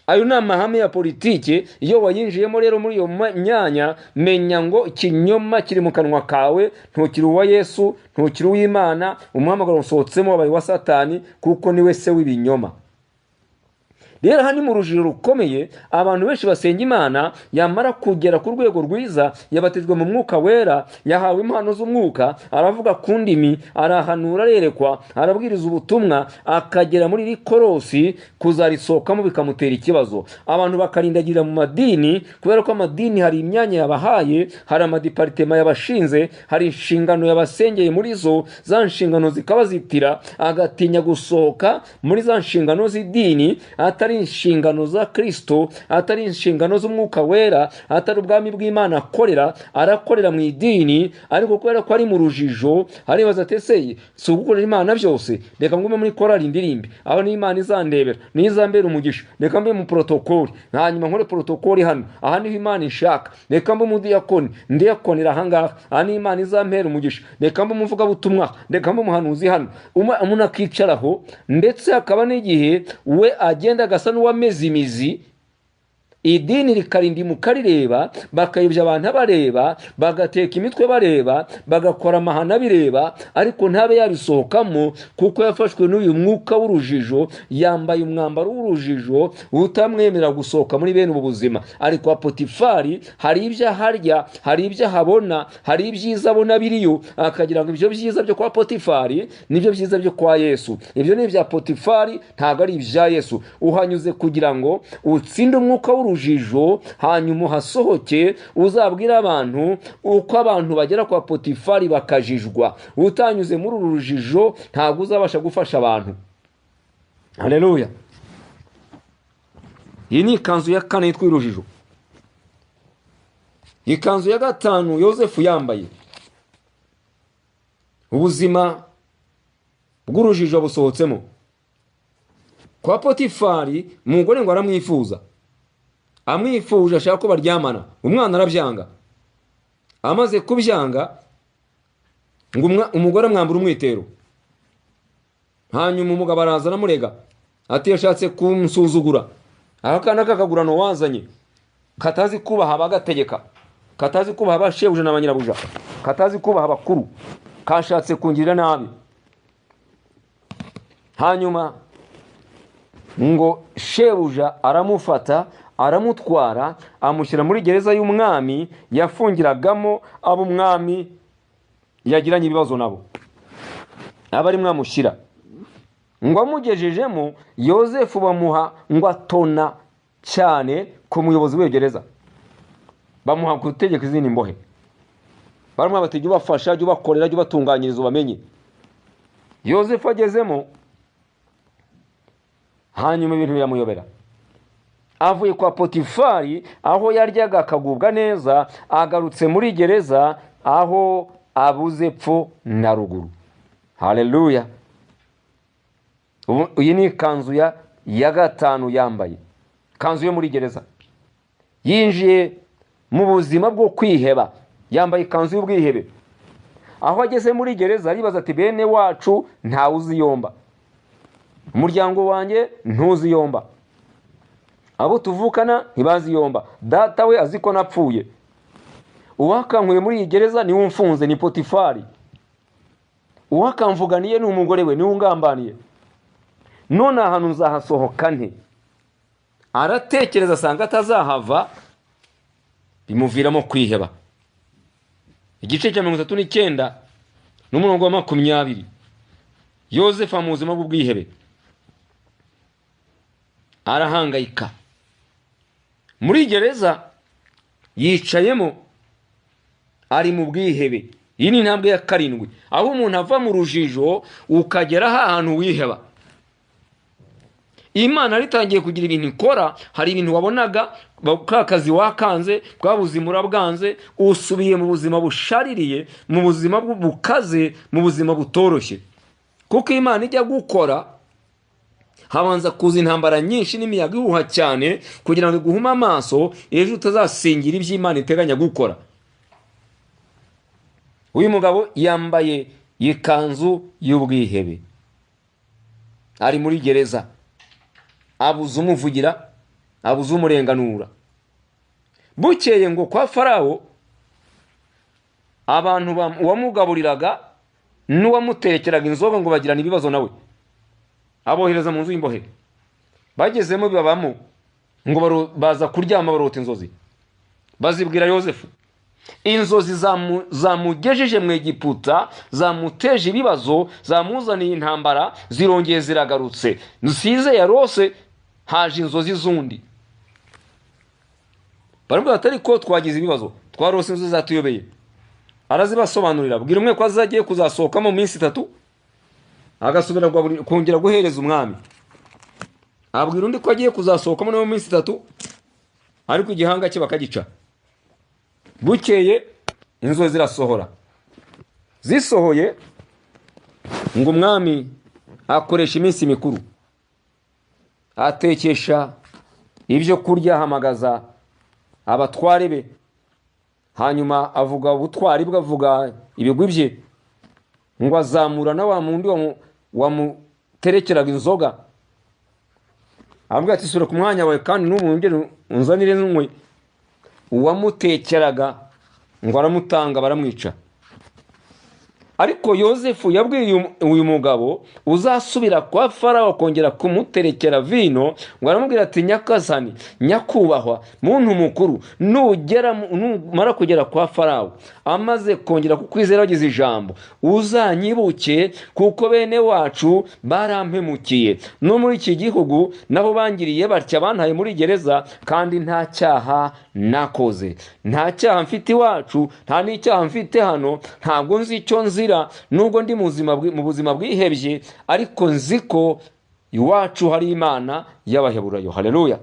Ayo ni amahame ya politiki. Iyo wayinjiyemo rero muri iyo myanya, menya ngo ikinyoma kiri mu kanwa kawe, ntukiri uwa Yesu, ntukiri uw'Imana, umuhamagaro usohotsemo wabaye wa Satani, kuko niwe se w'ibinyoma. Rero aha ni mu rujijo rukomeye. Abantu benshi basenga Imana, yamara kugera ku rwego rwiza, yabatijwe mu mwuka wera, yahawe impano z'umwuka, aravuga ku ndimi, arahanura, arerekwa, arabwiriza ubutumwa, akagera muri iri korosi, kuzarisohokamo bikamutera ikibazo. Abantu bakarindagira mu madini, kubera ko amadini hari imyanya yabahaye, hari amadiparitema yabashinze, hari inshingano yabasengeye muri zo, za nshingano zikabazitira, agatinya gusohoka muri za nshingano z'idini, atari inshingano za Kristo, atari inshingano z'umwuka wera, atari ubwami bw'Imana akorera. Arakorera mu idini, ariko kubera ko ari mu rujijo aribaza ati ese si ugukorera Imana byose? Reka ngume muri korali indirimbe, aho ni Imana izandebera, niyo izambera umugisha, reka mbe mu protokoli, hanyuma nkore protokoli hano, aha niho Imana ishaka, reka mbe umudiyakoni, ndiyakonera aha ngaha, aha niho Imana izampera umugisha, reka mbe umuvugabutumwa, reka mbe umuhanuzi hano. Umuntu akicaraho, ndetse hakaba n'igihe we agenda agasa n'uwameze imizi, Idini rikarindimuka rireba, bakayobya abantu bareba, bagateka imitwe bareba, bagakora amahano bireba, ariko ntabe yabisohokamo kuko yafashwe n'uyu mwuka w'urujijo, yambaye umwambaro w'urujijo utamwemerera gusohoka muri bene ubu buzima. Ariko Potifari hari ibyo aharya, hari ibyo ahabona, hari ibyiza abona biriyo, akagira ngo ibyo byiza byo kwa Potifari nibyo byiza byo kwa Yesu. Ibyo ni ibya Potifari, ntabwo ari ibya Yesu. Uhanyuze kugira ngo utsinde umwuka w'urujijo, hanyuma uhasohoke uzabwira abantu uko abantu bagera kwa Potifari bakajijwa. Utanyuze muri uru rujijo ntabwo uzabasha gufasha abantu. Haleluya. Iyi ni ikanzu ya kane yitwa urujijo. Ikanzu ya gatanu Yosefu yambaye, ubuzima bw'urujijo busohotsemo. Kwa Potifari umugore ngo aramwifuza, amwifuje ashaka ko baryamana, umwana arabyanga. Amaze kubyanga ngo umugore amwambura umwitero, hanyuma umugabo araza aramurega ati yashatse kunsuzugura, aka kana k'akagurano wazanye katazi kubaha abagategeka, katazi kubaha abashebuja na banyirabuja, katazi kubaha abakuru, kashatse kungirira nabi. Hanyuma ngo shebuja aramufata aramutwara amushyira muri gereza y'umwami yafungiragamo abo umwami yagiranye ibibazo nabo, aba ari mwamushyira. Ngo amugejejemo Yosefu bamuha ngo atona cyane ku muyobozi w'iyo gereza, bamuha gutegeka izindi mbohe, baramuha bati jya ubafasha, jya ubakorera, jya ubatunganyiriza ubamenye. Yosefu agezemo hanyuma ibintu biramuyobera. Avuye kwa Potifari aho yaryaga akagubwa neza, agarutse muri gereza aho abuze pfo na ruguru. Haleluya. Iyi ni ikanzu ya gatanu yambaye, ikanzu yo muri gereza. Yinjiye mu buzima bwo kwiheba, yambaye ikanzu y'ubwihebe. Aho ageze muri gereza aribaza ati bene wacu ntawe uziyomba, umuryango wanjye ntuziyomba, abo tuvukana ntibaziyomba, data we azi ko napfuye, uwakankuye muri iyi gereza niwe umfunze, ni Potifari, uwakamvuganiye ni umugore we, niwe ungambaniye, none ahantu nzahasohoka nte? Aratekereza asanga atazahava, bimuviramo kwiheba. Igice cya 39 n'umurongo wa 20, Yosefu mu buzima bw'ubwihebe arahangayika. Muri gereza yicayemo ari mu bwihebe. Iyi ni intambwe ya karindwi, aho umuntu ava mu rujijo ukagera ahantu wiheba. Imana ritangiye kugira ibintu ikora, hari ibintu wabonaga ka kazi wakanze, bwa buzima urabwanze, usubiye mu buzima bushaririye, mu buzima bukaze, mu buzima butoroshye. Kuko Imana ijya gukora habanza kuza intambara nyinshi n'imiyaga ihuha cyane kugira ngo iguhume amaso, ejo utazasingira iby'Imana iteganya gukora. Uyu mugabo yambaye ikanzu y'ubwihebe, ari muri gereza, abuze umuvugira, abuze umurenganura. Bukeye ngo kwa Farawo abantu uwamugaburiraga n'uwamutekeraga inzoga ngo bagirana ibibazo nawe, abohereza mu nzu y'imbohe. Bagezemo bibabamo ngo baza kuryama barota inzozi, bazibwira Yosefu. Inzozi zamugejeje mu Egiputa, zamuteje ibibazo, zamuzaniye intambara, zirongeye ziragarutse. Nsize yarose haje inzozi zundi. Baramubwira ati ariko twagize ibibazo, twarose inzozi zatuyobeye. Arazibasobanurira, abwira umwe ko azagiye kuzasohokamo mu minsi 3 agasubira kongera guhereza umwami. Abwira undi ko agiye kuzasohokamo mu minsi 3 ariko igihanga cye bakagica. Bukeye inzozi zirasohora. Zisohoye ngo umwami akoresha iminsi mikuru, atekesha ibyo kurya, ahamagaza abatware be, hanyuma avuga ubutwari bwe, avuga ibigwi bye, ngo azamura na wa mundi wamuterekeraga inzoga. Aramubwira ati sura ku mwanya wawe kandi n'ubu wongere unzanire n'unywe. Uwamutekeraga ngo aramutanga baramwica. Ariko Yosefu yabwiye uyu mugabo uzasubira kwa Farawo kongera kumuterekera vino, ngo aramubwira ati nyakazani, nyakubahwa, muntu mukuru, nugera numara kugera kwa Farawo amaze kongera kukwizera wagize ijambo, uzanyibuke kuko bene wacu barampemukiye, no muri iki gihugu nabo bangiriye batya, bantaye muri gereza kandi nta cyaha nakoze, nta cyaha mfite iwacu, nta n'icyaha mfite hano, ntabwo nzi icyo nzira, nubwo ndi mu buzima bwihebye, ariko nzi ko iwacu hari Imana y'Abaheburayo. Haleluya.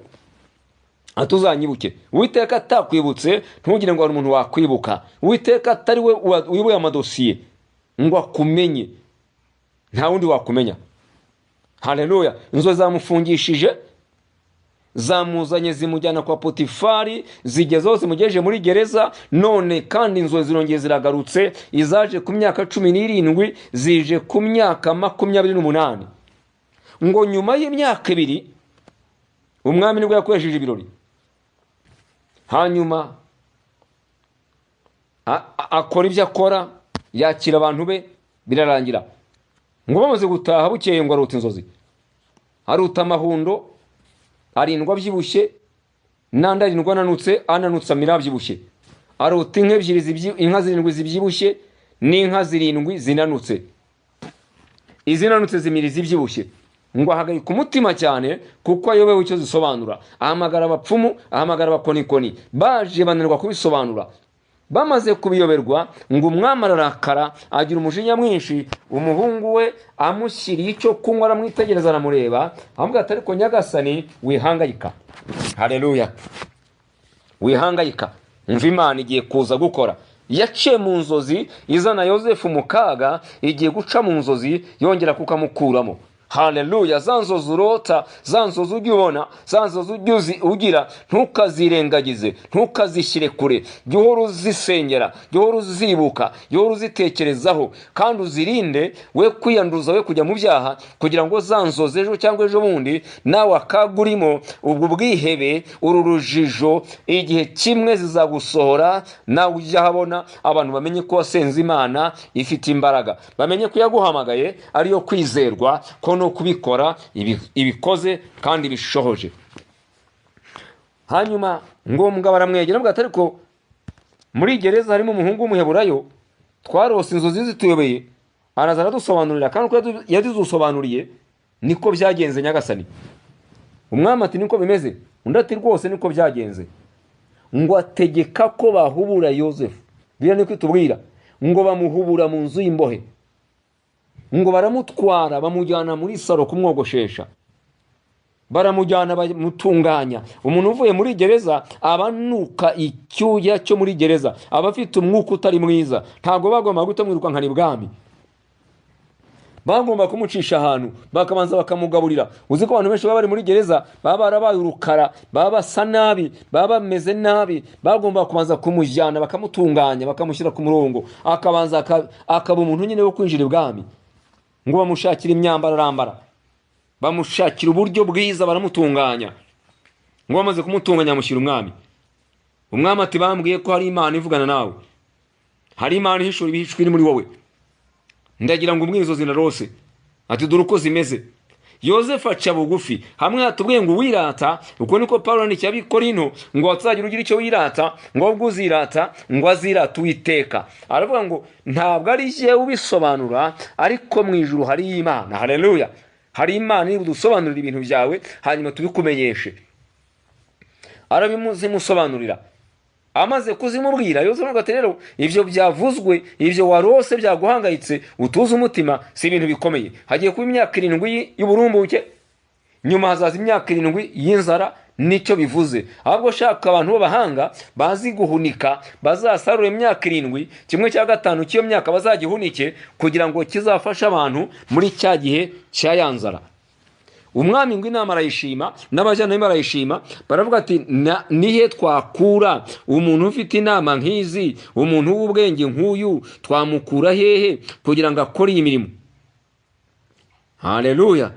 Atuzanyibuke. Uwiteka atakwibutse ntugire ngo hari umuntu wakwibuka. Uwiteka atari we wibuye amadosiye ngo akumenye, nta wundi wakumenya. Haleluya. Inzozi zamufungishije, zamuzanye zimujyana kwa Potifari, zigezeho zimugejeje muri gereza. None kandi inzozi zirongeye ziragarutse, izaje ku myaka 17 zije ku myaka 28. Ngo nyuma y'imyaka 2 umwami nibwo yakoresheje ibirori, hanyuma akora ibyo akora, yakira abantu be, birarangira. Ngo bamaze gutaha bukeye ngo aruta inzozi, aruta amahundo, arindwa abyibushye, n'andi arindwa ananutse, ananutse amira abyibushye. Aruta inka ebyiri, inka 7 zibyibushye n'inka 7 zinanutse, izinanutse zimira izibyibushye. Ngo ahagarika umutima cyane kuko ayobewe icyo zisobanura. Ahamagara abapfumu, ahamagara abakonikoni, baje bananirwa kubisobanura. Bamaze kubiyoberwa ngo umwami ararakara, agira umujinya mwinshi. Umuhungu we amushyiriye icyo kunywa, aramwitegereza, aramureba, aramubwira ati ariko nyagasani wihangayika. Haleluya. Wihangayika, umva Imana igiye kuza gukora. Yaciye mu nzozi izana Yosefu mu kaga, igiye guca mu nzozi yongera kukamukuramo. Haleluya. Za nzozi urota, za nzozi ujya ubona, za nzozi ujya ugira, ntukazirengagize, ntukazishyire kure, jya uhora uzisengera, jya uhora uzibuka, jya uhora uzitekerezaho, kandi uzirinde we kwiyanduza, we kujya mu byaha, kugira ngo za nzozi ejo cyangwa ejo bundi nawe akaga urimo, ubwo bwihebe, uru rujijo, igihe kimwe zizagusohora, nawe ujya ahabona, abantu bamenye ko wasenze Imana ifite imbaraga, bamenye ko yaguhamagaye ariyo kwizerwa, ko no kubikora ibikoze kandi bishohoje. Hanyuma ngombwa baramwegera bwa ariko muri gereza harimo umuhungu w'umuheburayo, twarose inzozi zituyobeye, araza aradusobanurira, kandi uko yadusobanuriye niko byagenze nyagasani. Umwami ati niko bimeze, undi ati rwose niko byagenze. Ngo ategeka ko bahubura Yosefu, biriya niko itubwira, ngo bamuhubura mu nzu y'imbohe, ngo baramutwara bamujyana muri saro kumwogoshesha, baramujyana bamutunganya. Umuntu uvuye muri gereza abanuka icyuya cyo muri gereza, aba afite umwuka utari mwiza, ntabwo bagomba gutamwirukankana ibwami, bagomba kumucisha ahantu bakabanza bakamugaburira. Uzi ko abantu benshi baba bari muri gereza baba barabaye urukara, baba basa nabi, baba bameze nabi, bagomba kubanza kumujyana bakamutunganya, bakamushyira ku murongo, akabanza akaba umuntu nyine wo kwinjira ibwami. Ngo bamushakira imyambaro arambara, bamushakira uburyo bwiza, baramutunganya. Ngo bamaze kumutunganya bamushyira umwami. Umwami ati bambwiye ko hari Imana ivugana nawe, hari Imana ihishura ibihishwe iri muri wowe, ndagira ngo umbwire inzozi narose. Ati dore uko zimeze. Yosefu aca bugufi, hamwe hatubwiye ngo wirata, uko niko Paulo yandikiye Abikorinto, ngo hatazagira ugira icyo wirata, ngo ahubwo uzirata ngo azirate Uwiteka. Aravuga ngo ntabwo ari jye ubisobanura, ariko mu ijuru hari Imana. Haleluya. Hari Imana iri budusobanurira ibintu byawe, hanyuma tubikumenyeshe. Arabimuzimusobanurira. Amaze kuzimubwira, Yosefu ati rero ibyo byavuzwe, ibyo warose byaguhangayitse, utuze umutima, si ibintu bikomeye. Hagiye kuba imyaka 7 y'uburumbuke, nyuma hazaza imyaka 7 y'inzara, nicyo bivuze. Ahubwo shaka abantu b'abahanga bazi guhunika, bazasarura imyaka 7, 1/5 cy'iyo myaka bazagihunike, kugira ngo kizafashe abantu muri cya gihe cya ya nzara. Umwami ngo inama arayishima, n'abajyanama barayishima, baravuga ati nihe twakura umuntu ufite inama nk'izi, umuntu w'ubwenge nk'uyu twamukura hehe kugira ngo akore iyi mirimo? Haleluya.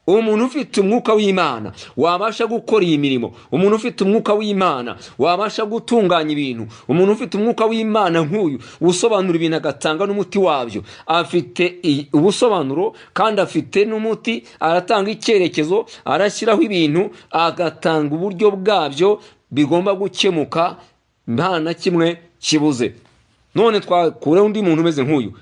Umuntu ufite umwuka w'Imana wabasha gukora iyi mirimo, umuntu ufite umwuka w'Imana wabasha gutunganya ibintu, umuntu ufite umwuka w'Imana nk'uyu usobanura ibintu agatanga n'umuti wabyo, afite ubusobanuro kandi afite n'umuti, aratanga icyerekezo, arashyiraho ibintu, agatanga uburyo bwabyo bigomba gukemuka nta na kimwe kibuze. None twakure undi muntu umeze nk'uyu?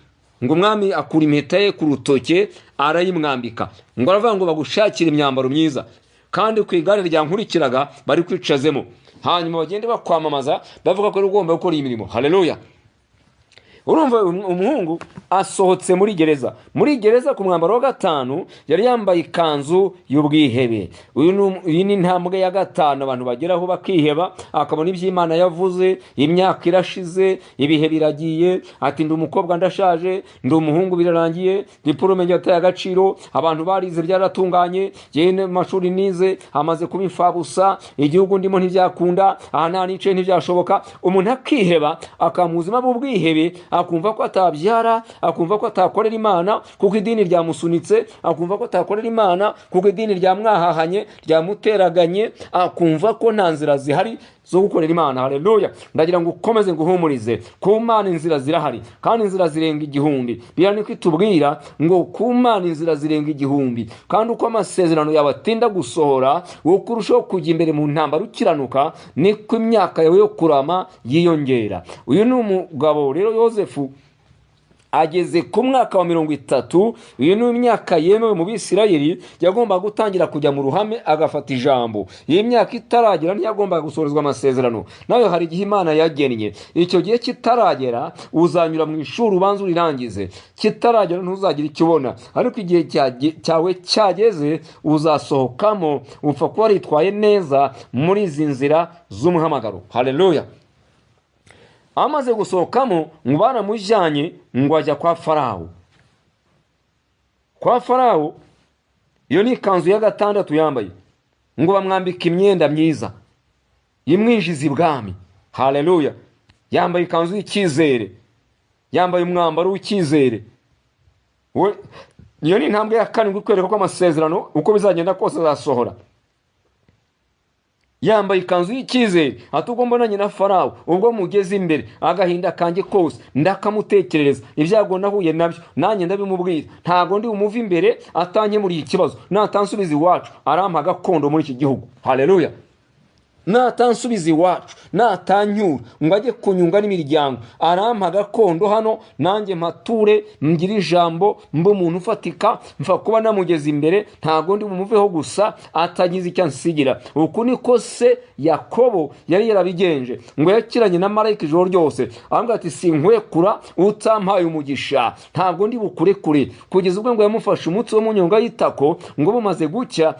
Ngo umwami akura impeta ye ku rutoke arayimwambika, ngo aravuga ngo bagushakire imyambaro myiza, kandi ku igare ryankurikiraga bari kwicazemo, hanyuma bagende bakwamamaza bavuga ko ugomba gukora iyi mirimo. Haleluya! Urumva umuhungu asohotse muri gereza. Muri gereza ku mwambaro wa gatanu yari yambaye ikanzu y'ubwihebe. Iyi ni intambwe ya gatanu abantu bageraho bakiheba, akabona iby'Imana yavuze, imyaka irashize, ibihe biragiye, ati ndi umukobwa ndashaje, ndi umuhungu birarangiye, diporome yataye agaciro, abantu barize byaratunganye, jyewe amashuri nize amaze kuba imfabusa, igihugu ndimo ntibyakunda, aha nta nicaye ntibyashoboka. Umuntu akiheba, akaba mu buzima bw'ubwihebe, akumva ko atabyara, akumva ko atakorera Imana kuko idini ryamusunitse, akumva ko atakorera Imana kuko idini ryamwahahanye, ryamuteraganye, akumva ko nta nzira zihari zo gukorera Imana. Haleluya! Ndagira ngo ukomeze nguhumurize, ku Mana inzira zirahari, kandi inzira zirenga igihumbi. Biriya niko itubwira ngo ku Mana inzira zirenga igihumbi, kandi uko amasezerano yawe atinda gusohora, uko urushaho kujya imbere mu ntambara ukiranuka, niko imyaka yawe yo kurama yiyongera. Uyu ni umugabo rero Yozefu ageze ku mwaka wa 30, uyu ni imyaka yemewe mu Bisirayeli, yagomba gutangira kujya mu ruhame agafata ijambo. Iyi myaka itaragera ntiyagombaga gusorezwa amasezerano. Nawe hari igihe Imana yagennye, icyo gihe kitaragera uzanyura mu ishuri ubanza urirangize, kitaragera ntuzagira icyo ubona, ariko igihe cyawe cyageze uzasohokamo, upfa kuba waritwaye neza muri izi nzira z'umuhamagaro. Haleluya! Amaze gusohokamo ngo baramujyanye ngo ajya kwa Farawo. Kwa Farawo iyo ni ikanzu ya gatandatu yambaye, ngo bamwambika imyenda myiza imwinjiza ibwami. Haleluya! Yambaye ikanzu y'icyizere, yambaye umwambaro w'icyizere. Iyo ni intambwe ya karindwi ikwereka ko amasezerano uko bizagenda kose azasohora. Yambaye ikanzu y'icyizere, ati ubwo mbonanye na Farawo, ubwo mugeze imbere, agahinda kanjye kose ndakamutekerereza, ibyago nahuye nabyo nanjye ndabimubwira, ntago ndi umuva imbere atankemuriye ikibazo, natansubiza iwacu arampa gakondo muri iki gihugu. Haleluya! Natansubiza iwacu, natanyura ngo ajye kunyunga n'imiryango, arampa gakondo hano nanjye mpature, ngire ijambo, mbe umuntu ufatika, mfa kuba namugeze imbere, ntago ndi bumuveho gusa atagize icyo ansigira. Uku niko se Yakobo yari yarabigenje, ngo yakiranye na marayika ijoro ryose, aramubwira ati sinkwekura utampaye umugisha, ntabwo ndi bukurekure, kugeza ubwo ngo yamufashe umutsi wo mu nyonga y'itako, ngo bumaze gucya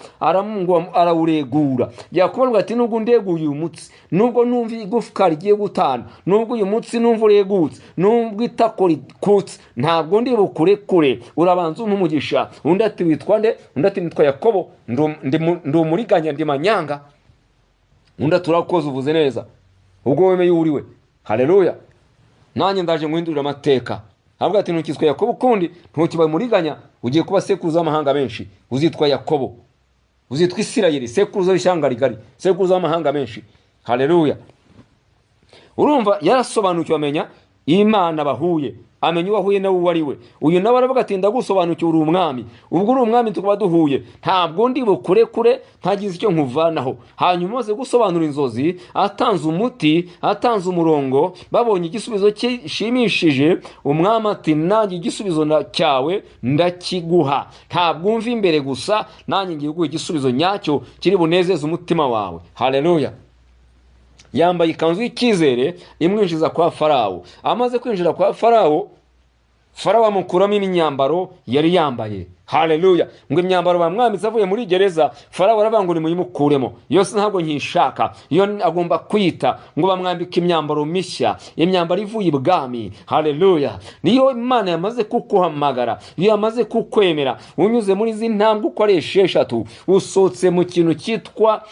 arawuregura. Yakobo aramubwira ati nubwo ndeguye uyu mutsi, nubwo numva igufwa rigiye gutana, nubwo uyu mutsi numva uregutse, nubwo itako rikutse, ntabwo ndi bukurekure, urabanza umpe umugisha. Undi ati witwa nde? Undi ati nitwa Yakobo, ndi umuriganya, ndi manyanga. Undi ati urakoze, uvuze neza, ubwo wemeye uriwe. Haleluya! Nanjye ndaje nguhindurira amateka. Aravuga ati ntukitwa Yakobo ukundi, ntukibaye umuriganya, ugiye kuba sekuruza w'amahanga menshi, uzitwa Yakobo, uzitwa Isirayeli, sekuruza w'ishyanga rigari, sekuruza w'amahanga menshi. Haleluya! Urumva yarasobanukiwe, amenya Imana bahuye, amenya uwo ahuye nawe uwo ari we. Uyu nawe aravuga ati ndagusobanukiwe, uri umwami, ubwo uri umwami tukaba duhuye, ntabwo ndi bukurekure ntagize icyo nkuvanaho. Hanyuma umaze gusobanura inzozi, atanze umuti, atanze umurongo, babonye igisubizo gishimishije, umwami ati nanjye igisubizo cyawe ndakiguha, ntabwo umva imbere gusa, nanjye ngiye kuguha igisubizo nyacyo kiri bunezeze umutima wawe. Haleluya! Yambaye ikanzu y'icyizere imwinjiza kwa Farawo. Amaze kwinjira kwa Farawo, Farawo amukuramo imyambaro yari yambaye. Haleluya! Ngo imyambaro bamwambitse avuye muri gereza, Farawo aravuga ngo nimuyimukuremo, yose ntabwo nkishaka, iyo agomba kwita. Ngo bamwambika imyambaro mishya, imyambaro ivuye ibwami. Haleluya! Niyo Imana yamaze kukuhamagara, iyo yamaze kukwemera, unyuze muri izi ntambwe uko ari 6, usohotse mu kintu cyitwa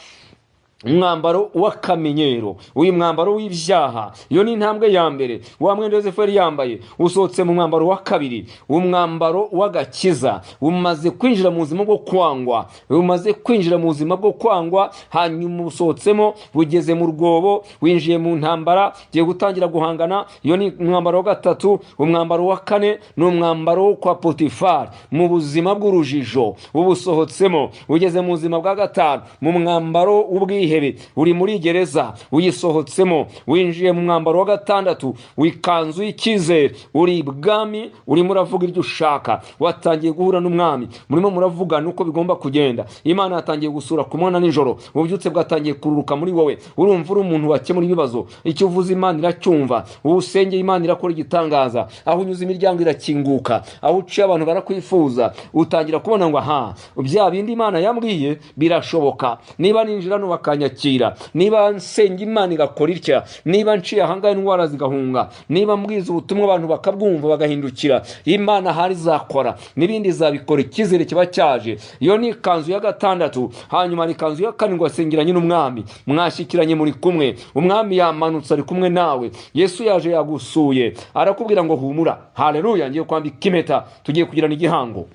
Umwambaro w'akamenyero, uyu mwambaro w'ibyaha, iyo ni intambwe ya mbere. Wa mwenda Yosefu yari yambaye, usohotse mu mwambaro wa kabiri, umwambaro w'agakiza. Umaze kwinjira mu buzima bwo kwangwa, umaze kwinjira mu buzima bwo kwangwa, hanyuma usohotsemo, bugeze mu rwobo, winjiye mu ntambara, ugiye gutangira guhangana. Iyo ni umwambaro wa gatatu. Umwambaro wa kane ni umwambaro wo kwa Potifari, mu buzima bw'urujijo, ubusohotsemo, ugeze mu buzima bwa gatanu, mu mwambaro w'ubwihebe, uri muri gereza, uyisohotsemo, winjiye mu mwambaro wa gatandatu w'ikanzu y'icyizere, uri ibwami, urimo uravuga ibyo ushaka, watangiye guhura n'umwami, murimo muravugana uko bigomba kugenda. Imana yatangiye gusura ku mwana nijoro, ububyutse bwatangiye kururuka muri wowe, urumva uri umuntu wakemura ibibazo, icyo uvuze Imana iracyumva, uwo usengeye Imana irakora igitangaza, aho unyuze imiryango irakinguka, aho uciye abantu barakwifuza, utangira kubona ngo aha bya bindi Imana yambwiye birashoboka, niba ninjira hano bakanyakira, niba nsenga Imana igakora itya, niba nciye ahangaha indwara zigahunga, niba mbwiza ubutumwa abantu bakabwumva bagahindukira, Imana hari izakora n'ibindi izabikora, icyizere kiba cyaje. Iyo ni ikanzu ya gatandatu. Hanyuma ni ikanzu ya karindwi, wasengiranye n'umwami, mwashyikiranye, muri kumwe, umwami yamanutse ari kumwe nawe, Yesu yaje yagusuye, arakubwira ngo humura, haleluya, ngiye kwambika impeta, tugiye kugirana igihango.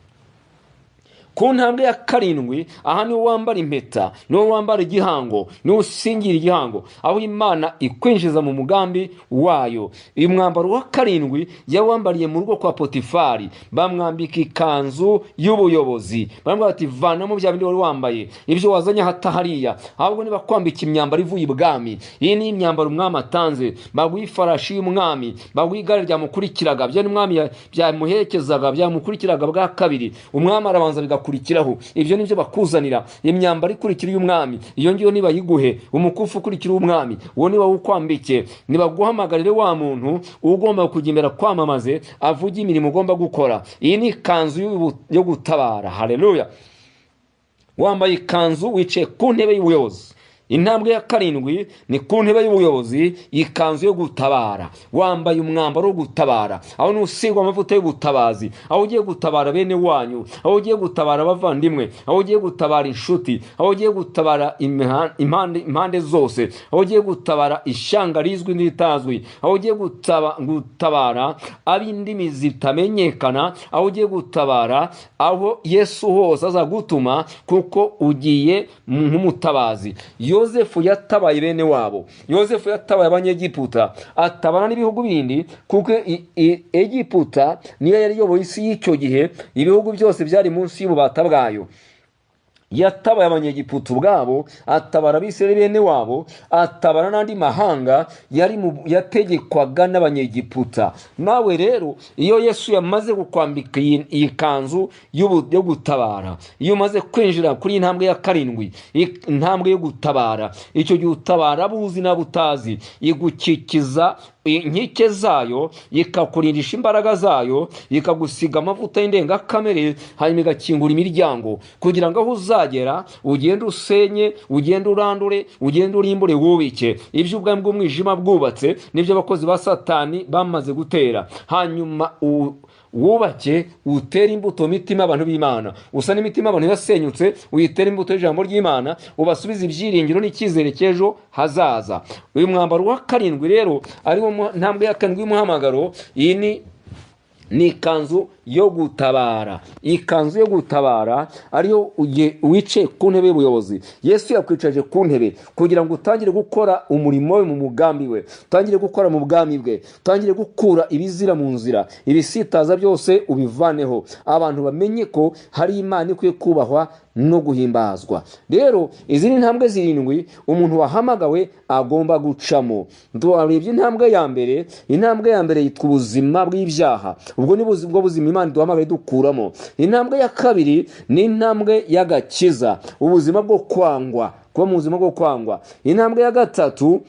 Ku ntambwe ya karindwi, aha niwo wambara impeta, niwo wambara igihango, niwo usingira igihango, aho Imana ikwinjiza mu mugambi wayo. Uyu mwambaro wa karindwi yawambariye mu rugo kwa Potifari, bamwambika ikanzu y'ubuyobozi, baramubwira bati vanamo bya bindi wari wambaye, ibyo wazanye hatahariya, ahubwo niba kwambika imyambaro ivuye ibwami. Iyi ni imyambaro umwami atanze, baguha ifarashi y'umwami, baguha igare ryamukurikiraga, bya n'umwami byamuherekezaga, byamukurikiraga bwa kabiri, umwami arabanza bigakurikiraho, ibyo nibyo bakuzanira, imyambaro ikurikira y'umwami, iyo ngiyo nibayiguhe, umukufi ukurikira umwami, uwo niba ukwambike, nibaguhamagarire wa muntu ugomba kujya imbere kwamamaze, avuge imirimo ugomba gukora. Iyi ni ikanzu yo gutabara. Haleluya. Wambaye ikanzu, wicaye ku ntebe y'ubuyobozi. Intambwe ya karindwi ni ku ntebe y'ubuyobozi, ikanzu yo gutabara, wambaye umwambaro wo gutabara, aho nusigwa amavuta y'ubutabazi, aho ugiye gutabara bene wanyu, aho ugiye gutabara abavandimwe, aho ugiye gutabara inshuti, aho ugiye gutabara impande zose, aho ugiye gutabara ishyanga rizwi n'itazwi, aho ugiye gutabara ab'indimi zitamenyekana, aho ugiye gutabara aho Yesu hose azagutuma, kuko ugiye nk'umutabazi. Yosefu yatabaye bene wabo, Yosefu yatabaye abanyegiputa, atabara n'ibihugu bindi, kuko Egiputa niyo yari iyoboye isi y'icyo gihe, ibihugu byose byari munsi y'ububata bwayo. Yatabaye abanyegiputa ubwabo, atabara abisirayeli bene wabo, atabara n'andi mahanga yari yategekwaga n'abanyegiputa. Nawe rero iyo Yesu yamaze kukwambika iyi kanzu yo gutabara, iyo umaze kwinjira kuri intambwe ya karindwi, intambwe yo gutabara, icyo gihe utabara abuzi n'abutazi, igukikiza inkike zayo, ikakurindisha imbaraga zayo, ikagusiga amavuta y'indengakamere, hanyuma igakingura imiryango kugira ngo aho uzagera ugende usenye, ugende urandure, ugende urimbure, wubike ibyo ubwami bw'umwijima bwubatse n'ibyo abakozi ba Satani bamaze gutera. Hanyuma wubake, utere imbuto mitima abantu b'Imana, usa n'imitima abantu yasenyutse, uyitere imbuto y'ijambo ry'Imana, ubasubize ibyiringiro n'icyizere cy'ejo hazaza. Uyu mwambaro wa karindwi rero ari wo ntambwe ya karindwi y'umuhamagaro, iyi ni ikanzu yo gutabara. Ikanzu yo gutabara ariyo wicaye ku ntebe y'ubuyobozi. Yesu yakwicaje ku ntebe kugira ngo utangire gukora umurimo we mu mugambi we, utangire gukora mu bwami bwe, utangire gukura ibizira mu nzira, ibisitaza byose ubivaneho, abantu bamenye ko hari Imana ikwiye kubahwa no guhimbazwa. Rero izi ni intambwe zirindwi umuntu wahamagawe agomba gucamo. Turebye intambwe ya mbere, intambwe ya mbere yitwa ubuzima bw'ibyaha, ubwo ni bwo buzima Imana duhamagaye dukuramo. Intambwe ya kabiri ni intambwe y'agakiza, ubuzima bwo kwangwa, kuba mu buzima bwo kwangwa. Intambwe ya gatatu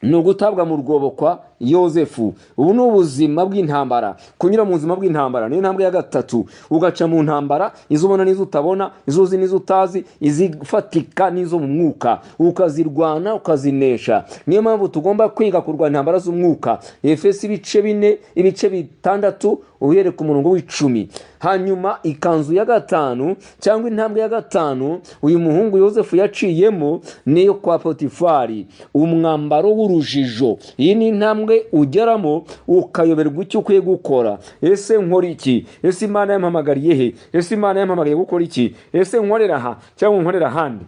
ni ugutabwa mu rwobo kwa Yosefu, ubu ni ubuzima bw'intambara, kunyura mu buzima bw'intambara ni intambwe ya gatatu. Ugaca mu ntambara, izo ubona n'izo utabona, izo uzi n'izo utazi, izifatika n'izo mu mwuka, ukazirwana ukazinesha. Niyo mpamvu tugomba kwiga kurwana intambara z'umwuka. Efesi ibice 4, ibice 6, uhereye ku murongo w'10. Hanyuma ikanzu ya 5 cyangwa intambwe ya 5 uyu muhungu Yosefu yaciyemo niyo kwa Potifari, umwambaro w'urujijo. Iyi ni intambwe ugeramo ukayoberwa icyo ukwiye gukora. Ese nkora iki? Ese Imana yampamagariye he? Ese Imana yampamagariye gukora iki? Ese nkorera aha cyangwa nkorera ahandi?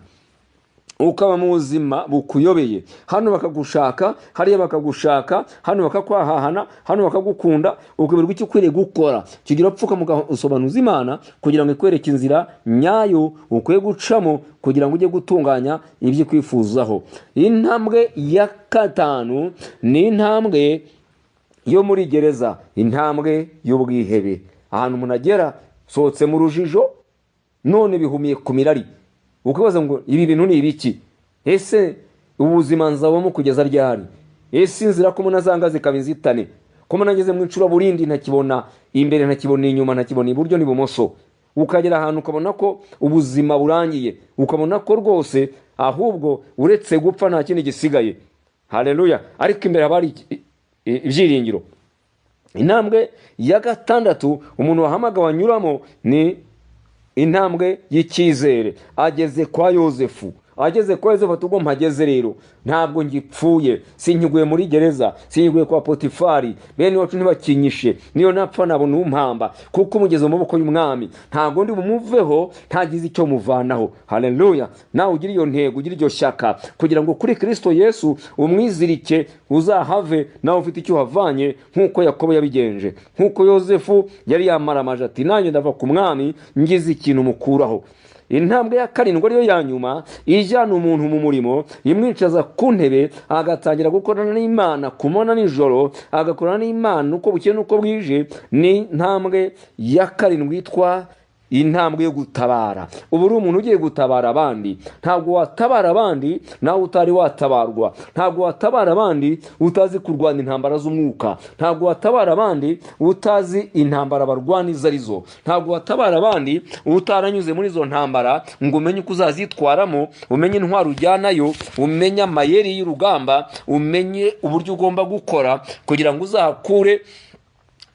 Ukaba mu buzima bukuyobeye. Hano bakagushaka, hariya bakagushaka, hano bakakwahahana, hano bakagukunda, ukayoberwa icyo ukwiriye gukora. Kigira upfuka mugasobanuza Imana kugira ngo ikwereke inzira nyayo ukwiye gucamo kugira ngo ujye gutunganya ibyo kwifuzaho. Intambwe ya 5 ni intambwe yo muri gereza, intambwe y'ubwihebe. Ahantu umuntu agera sohotse mu rujijo none bihumiye ku mirari, ukibaza ngo ibi bintu ni ibiki? Ese ubuzima nzabamo kugeza ryari? Ese inzira ko umuntu azanga zikaba inzitane, ko umuntu ageze mu icuraburindi ntakibona imbere, ntakibona inyuma, ntakibona iburyo n'ibumoso, ukagera ahantu ukabona ko ubuzima burangiye, ukabona ko rwose ahubwo uretse gupfa nta kindi gisigaye. Haleluya! Ariko imbere haba hari ibyiringiro. Intambwe ya 6 umuntu wahamagawe anyuramo ni intambwe y'icyizere. Ageze kwa Yosefu, ageze kwa Yosefu ati ubwo mpageze rero ntabwo ngipfuye, sinkiguye muri gereza, sinkiguye kwa Potifari, bene wacu ntibakinyishe, niyo napfa nabona umpamba, kuko umugeze mu maboko y'umwami, ntabwo ndi bumuveho ntagize icyo muvanaho. Haleluya! Nawe ugira iyo ntego, ugira iryo shyaka kugira ngo kuri Kristo Yesu umwizirike, uzahave nawe ufite icyo uhavanye, nk'uko Yakobo yabigenje, nk'uko Yosefu yari yamaramaje ati nanjye ndava ku mwami ngize ikintu mukuraho. Intambwe ya 7 ariyo ya nyuma ijyana umuntu mu murimo, imwicaza ku ntebe agatangira gukorana n'Imana ku manywa nijoro, agakorana n'Imana uko bukeye n'uko bwije, ni intambwe ya 7 yitwa intambwe yo gutabara. Ubu uri umuntu ugiye gutabara abandi. Ntabwo watabara abandi nawe utari watabarwa. Ntabwo watabara abandi utazi kurwana intambara z'umwuka. Ntabwo watabara abandi utazi intambara barwana izo arizo. Ntabwo watabara abandi utaranyuze muri izo ntambara ngo umenye uko uzazitwaramo, umenye intwaro ujyanayo, umenye amayeri y'urugamba, umenye uburyo ugomba gukora kugira ngo uzahakure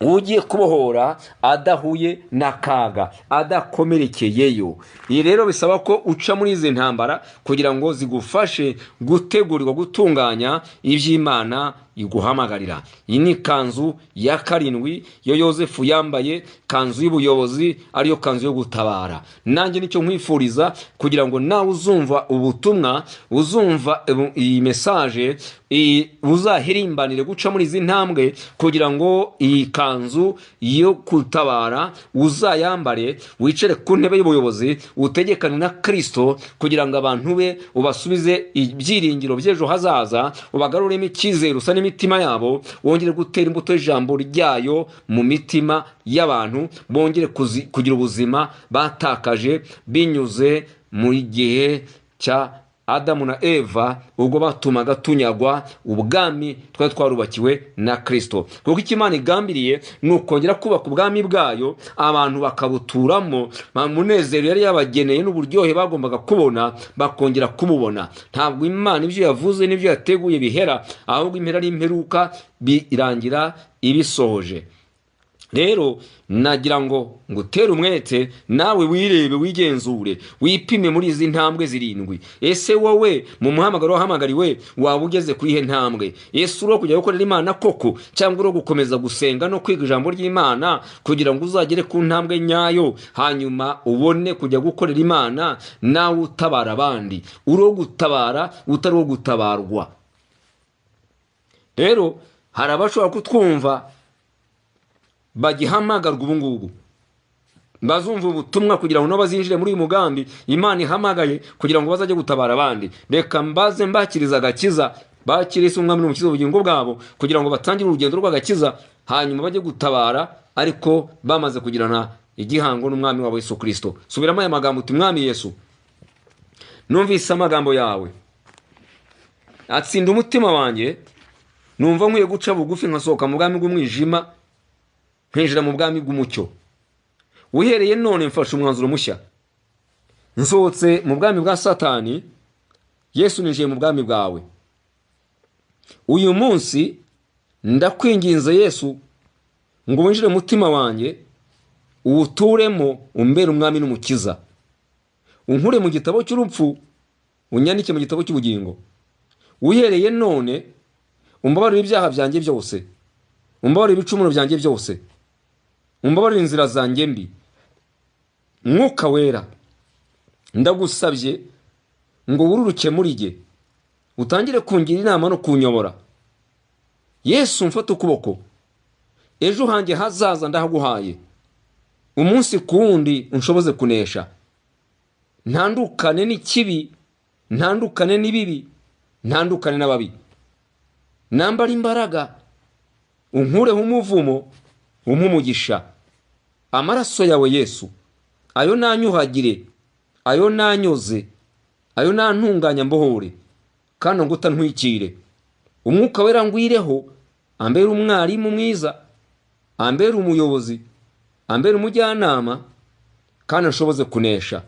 ugiye kubohora adahuye n'akaga, adakomerekeyeyo. Iyi rero bisaba ko uca muri izi ntambara kugira ngo zigufashe gutegurirwa gutunganya iby'Imana iguhamagarira. Iyi ni kanzu ya 7 yo Yosefu yambaye, kanzu y'ubuyobozi ariyo kanzu yo gutabara. Nanjye nicyo nkwifuriza kugira ngo nawe uzumva ubutumwa, uzumva iyi message, uzahirimbanire guca muri izi ntambwe kugira ngo iyi kanzu yo gutabara uzayambare, wicare ku ntebe y'ubuyobozi, utegekane na Kristo kugira ngo abantu be ubasubize ibyiringiro by'ejo hazaza, ubagaruremo icyizere usa n'imitima yabo, wongere gutera imbuto y'ijambo ryayo mu mitima y'abantu, bongere kugira ubuzima batakaje binyuze mu gihe cya Adamu na Eva, ubwo batumaga tunyagwa ubwami twari twarubakiwe na Kristo. Kuko icyo Imana igambiriye ni ukongera kubaka ubwami bwayo, abantu bakabuturamo, umunezero yari yabageneye n'uburyohe bagombaga kubona bakongera kububona. Ntabwo Imana ibyo yavuze n'ibyo yateguye bihera, ahubwo impera ari imperuka birangira ibisohoje. Rero nagira ngo ngutere umwete nawe wirebe, wigenzure, wipime muri izi ntambwe 7. Ese wowe mu muhamagaro wahamagariwe waba ugeze ku ihe ntambwe? Ese uri kujya gukorera Imana koko, cyangwa uri gukomeza gusenga no kwiga ijambo ry'Imana kugira ngo uzagere ku ntambwe nyayo, hanyuma ubone kujya gukorera Imana nawe utabara abandi? Uri gutabara utari uwo gutabarwa. Rero hari abashobora kutwumva bagihamagarwa ubu ngubu, bazumva ubutumwa kugira ngo nabo bazinjire muri uyu mugambi Imana ihamagaye kugira ngo bazajye gutabara abandi. Reka mbaze mbakiriza agakiza, bakire Umwami n'Umukiza ubugingo bwabo kugira ngo batangire urugendo rw'agakiza, hanyuma bajye gutabara ariko bamaze kugirana igihango n'Umwami wabo Yesu Kristo. Subiramo aya magambo uti: Mwami Yesu, numvise amagambo yawe atsinda umutima wanjye, numva nkwiye guca bugufi nkasohoka mu bwami bw'umwijima nkinjira mu bwami bw'umucyo. Uhereye none mfashe umwanzuro mushya, nsohotse mu bwami bwa Satani, Yesu ninjiye mu bwami bwawe. Uyu munsi ndakwinginze Yesu ngo winjire mu mutima wanjye, uwuturemo, umbere umwami n'umukiza, unkure mu gitabo cy'urupfu, unyandike mu gitabo cy'ubugingo. Uhereye none umbabarire ibyaha byanjye byose, umbabarire ibicumuro byanjye byose, umbabarire inzira zanjye mbi. Mwuka Wera, ndagusabye ngo wururuke muri jye, utangire kungira inama no kunyobora. Yesu, mfate ukuboko, ejo hanjye hazaza ndahaguhaye, umunsi ku wundi unshoboze kunesha, ntandukane n'ikibi, ntandukane n'ibibi, ntandukane n'ababi. Nambara imbaraga, unkureho umuvumo, umpe umugisha. Amaraso yawe Yesu, ayo nanyuhagire, ayo nanyoze, ayo nantunganya mbohore, kandi ngo utantwikire. Umwuka Wera ngwireho, ambere umwarimu mwiza, ambere umuyobozi, ambere umujyanama, kandi anshoboze kunesha.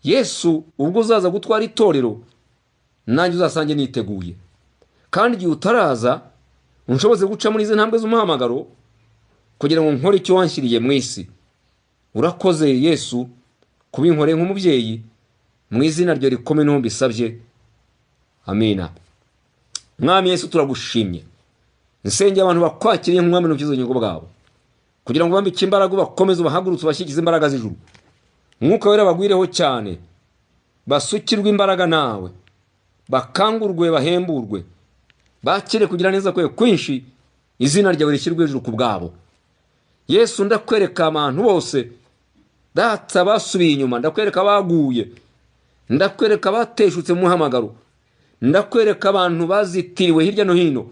Yesu, ubwo uzaza gutwara itorero, nanjye uzasange niteguye. Kandi igihe utaraza, unshoboze guca muri izi ntambwe z'umuhamagaro, kugira ngo nkore icyo wanshyiriye mu isi. Urakoze Yesu kubinkoreye nk'umubyeyi, mu izina ryo rikomeye niho mbisabye, amina. Mwami Yesu, turagushimye. Nsengeye abantu bakwakiriye nk'umwami n'umukiza w'ubugingo bwabo, kugira ngo bambike imbaraga, ubakomeze, ubahagurutse, ubashyigize imbaraga z'ijuru. Umwuka Wera bagwireho cyane, basukirwe imbaraga nawe, bakangurwe, bahemburwe, bakire kugira neza kwawe kwinshi, izina ryawe rishyirwe hejuru ku bwabo. Yesu, ndakwereka abantu bose Data basubiye inyuma, ndakwereka abaguye, ndakwereka abateshutse mu muhamagaro, ndakwereka abantu bazitiriwe hirya no hino.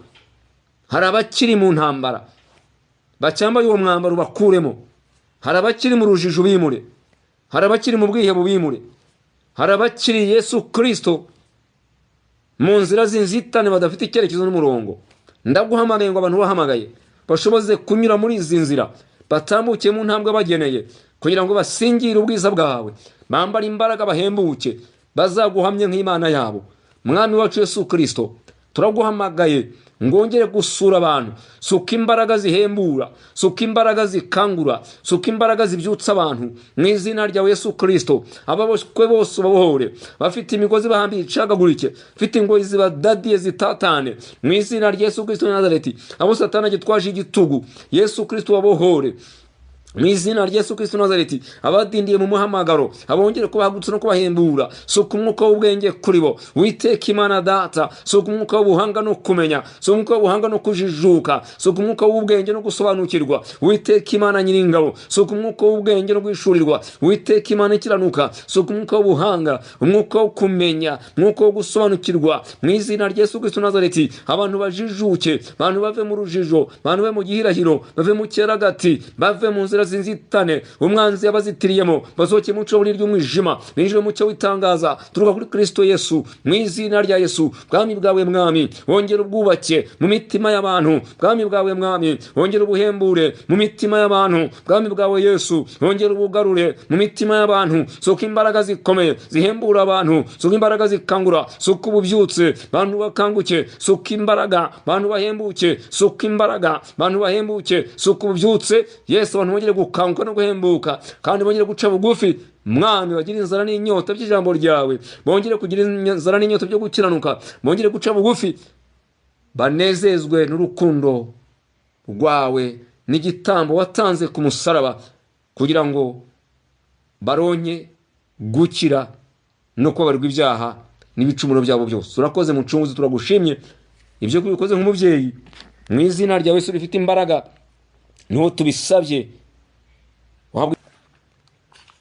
Hari abakiri mu ntambara bacyambaye uwo mwambaro, bakuremo. Hari abakiri mu rujijo, bimure. Hari abakiri mu bwihebe, bimure. Hari abakiri, Yesu Kristo, mu nzira z'inzitane, badafite icyerekezo n'umurongo. Ndaguhamagaye ngo abantu bahamagaye bashoboze kunyura muri izi nzira, batambuke mu ntambwe bageneye, kugira ngo basingire ubwiza bwawe, bambare imbaraga, bahembuke, bazaguhamye nk'Imana yabo. Mwami wacu Yesu Kristo, turaguhamagaye ngo wongere gusura abantu. Suka imbaraga zihembura, suka imbaraga zikangura, suka imbaraga zibyutsa abantu mu izina rya Yesu Kristo. Ababoshywe bose ubabohore, bafite imigozi bahambiye icagagurike, bafite ingoyi zibadadiye zitatane mu izina rya Yesu Kristo Nazareti. Abo Satani agitwaje igitugu, Yesu Kristo, ubabohore mu izina rya Yesu Kristo Nazareti. Abadindiye mu muhamagaro, abongere kubahagurutsa no kubahembura. Suka umwuka w'ubwenge kuri bo, Witeka Imana Data. Suka umwuka w'ubuhanga no kumenya, suka umwuka w'ubuhanga no kujijuka, suka umwuka w'ubwenge no gusobanukirwa, Witeka Imana Nyiringabo. Suka umwuka w'ubwenge no guhishurirwa, Witeka Imana ikiranuka. Suka umwuka w'ubuhanga, umwuka wo kumenya, umwuka wo gusobanukirwa mu izina rya Yesu Kristo Nazareti. Abantu bajijuke, abantu bave mu rujijo, abantu bave mu gihirahiro, bave mu cyeragati, bave mu nzira z'inzitane umwanzi yabazitiriyemo, basohoke mu cyo ry'umwijima, binjire mu cyo w'itangaza turuka kuri Kristo Yesu. Mu izina rya Yesu, bwami bwawe Mwami, wongere ubwubake mu mitima y'abantu. Bwami bwawe Mwami, wongere ubuhembure mu mitima y'abantu. Bwami bwawe Yesu, wongere ubugarure mu mitima y'abantu. Suka imbaraga zikomeye zihembura abantu, suka imbaraga zikangura, suka ububyutse, bantu bakanguke, suka imbaraga, bantu bahembuke, suka imbaraga, bantu bahembuke, suka ububyutse Yesu, abantu bongere gukanguka no guhembuka, kandi bongere guca bugufi. Mwami, bagira inzara n'inyota by'ijambo ryawe, bongere kugira inzara n'inyota byo gukiranuka, bongere guca bugufi, banezezwe n'urukundo rwawe n'igitambo watanze ku musaraba, kugira ngo baronke gukira no kubabarirwa ibyaha n'ibicumuro byabo byose. Urakoze Mucunguzi, turagushimye ibyo kubikoze nk'umubyeyi. Mu izina ryawe Yesu rifite imbaraga niho tubisabye.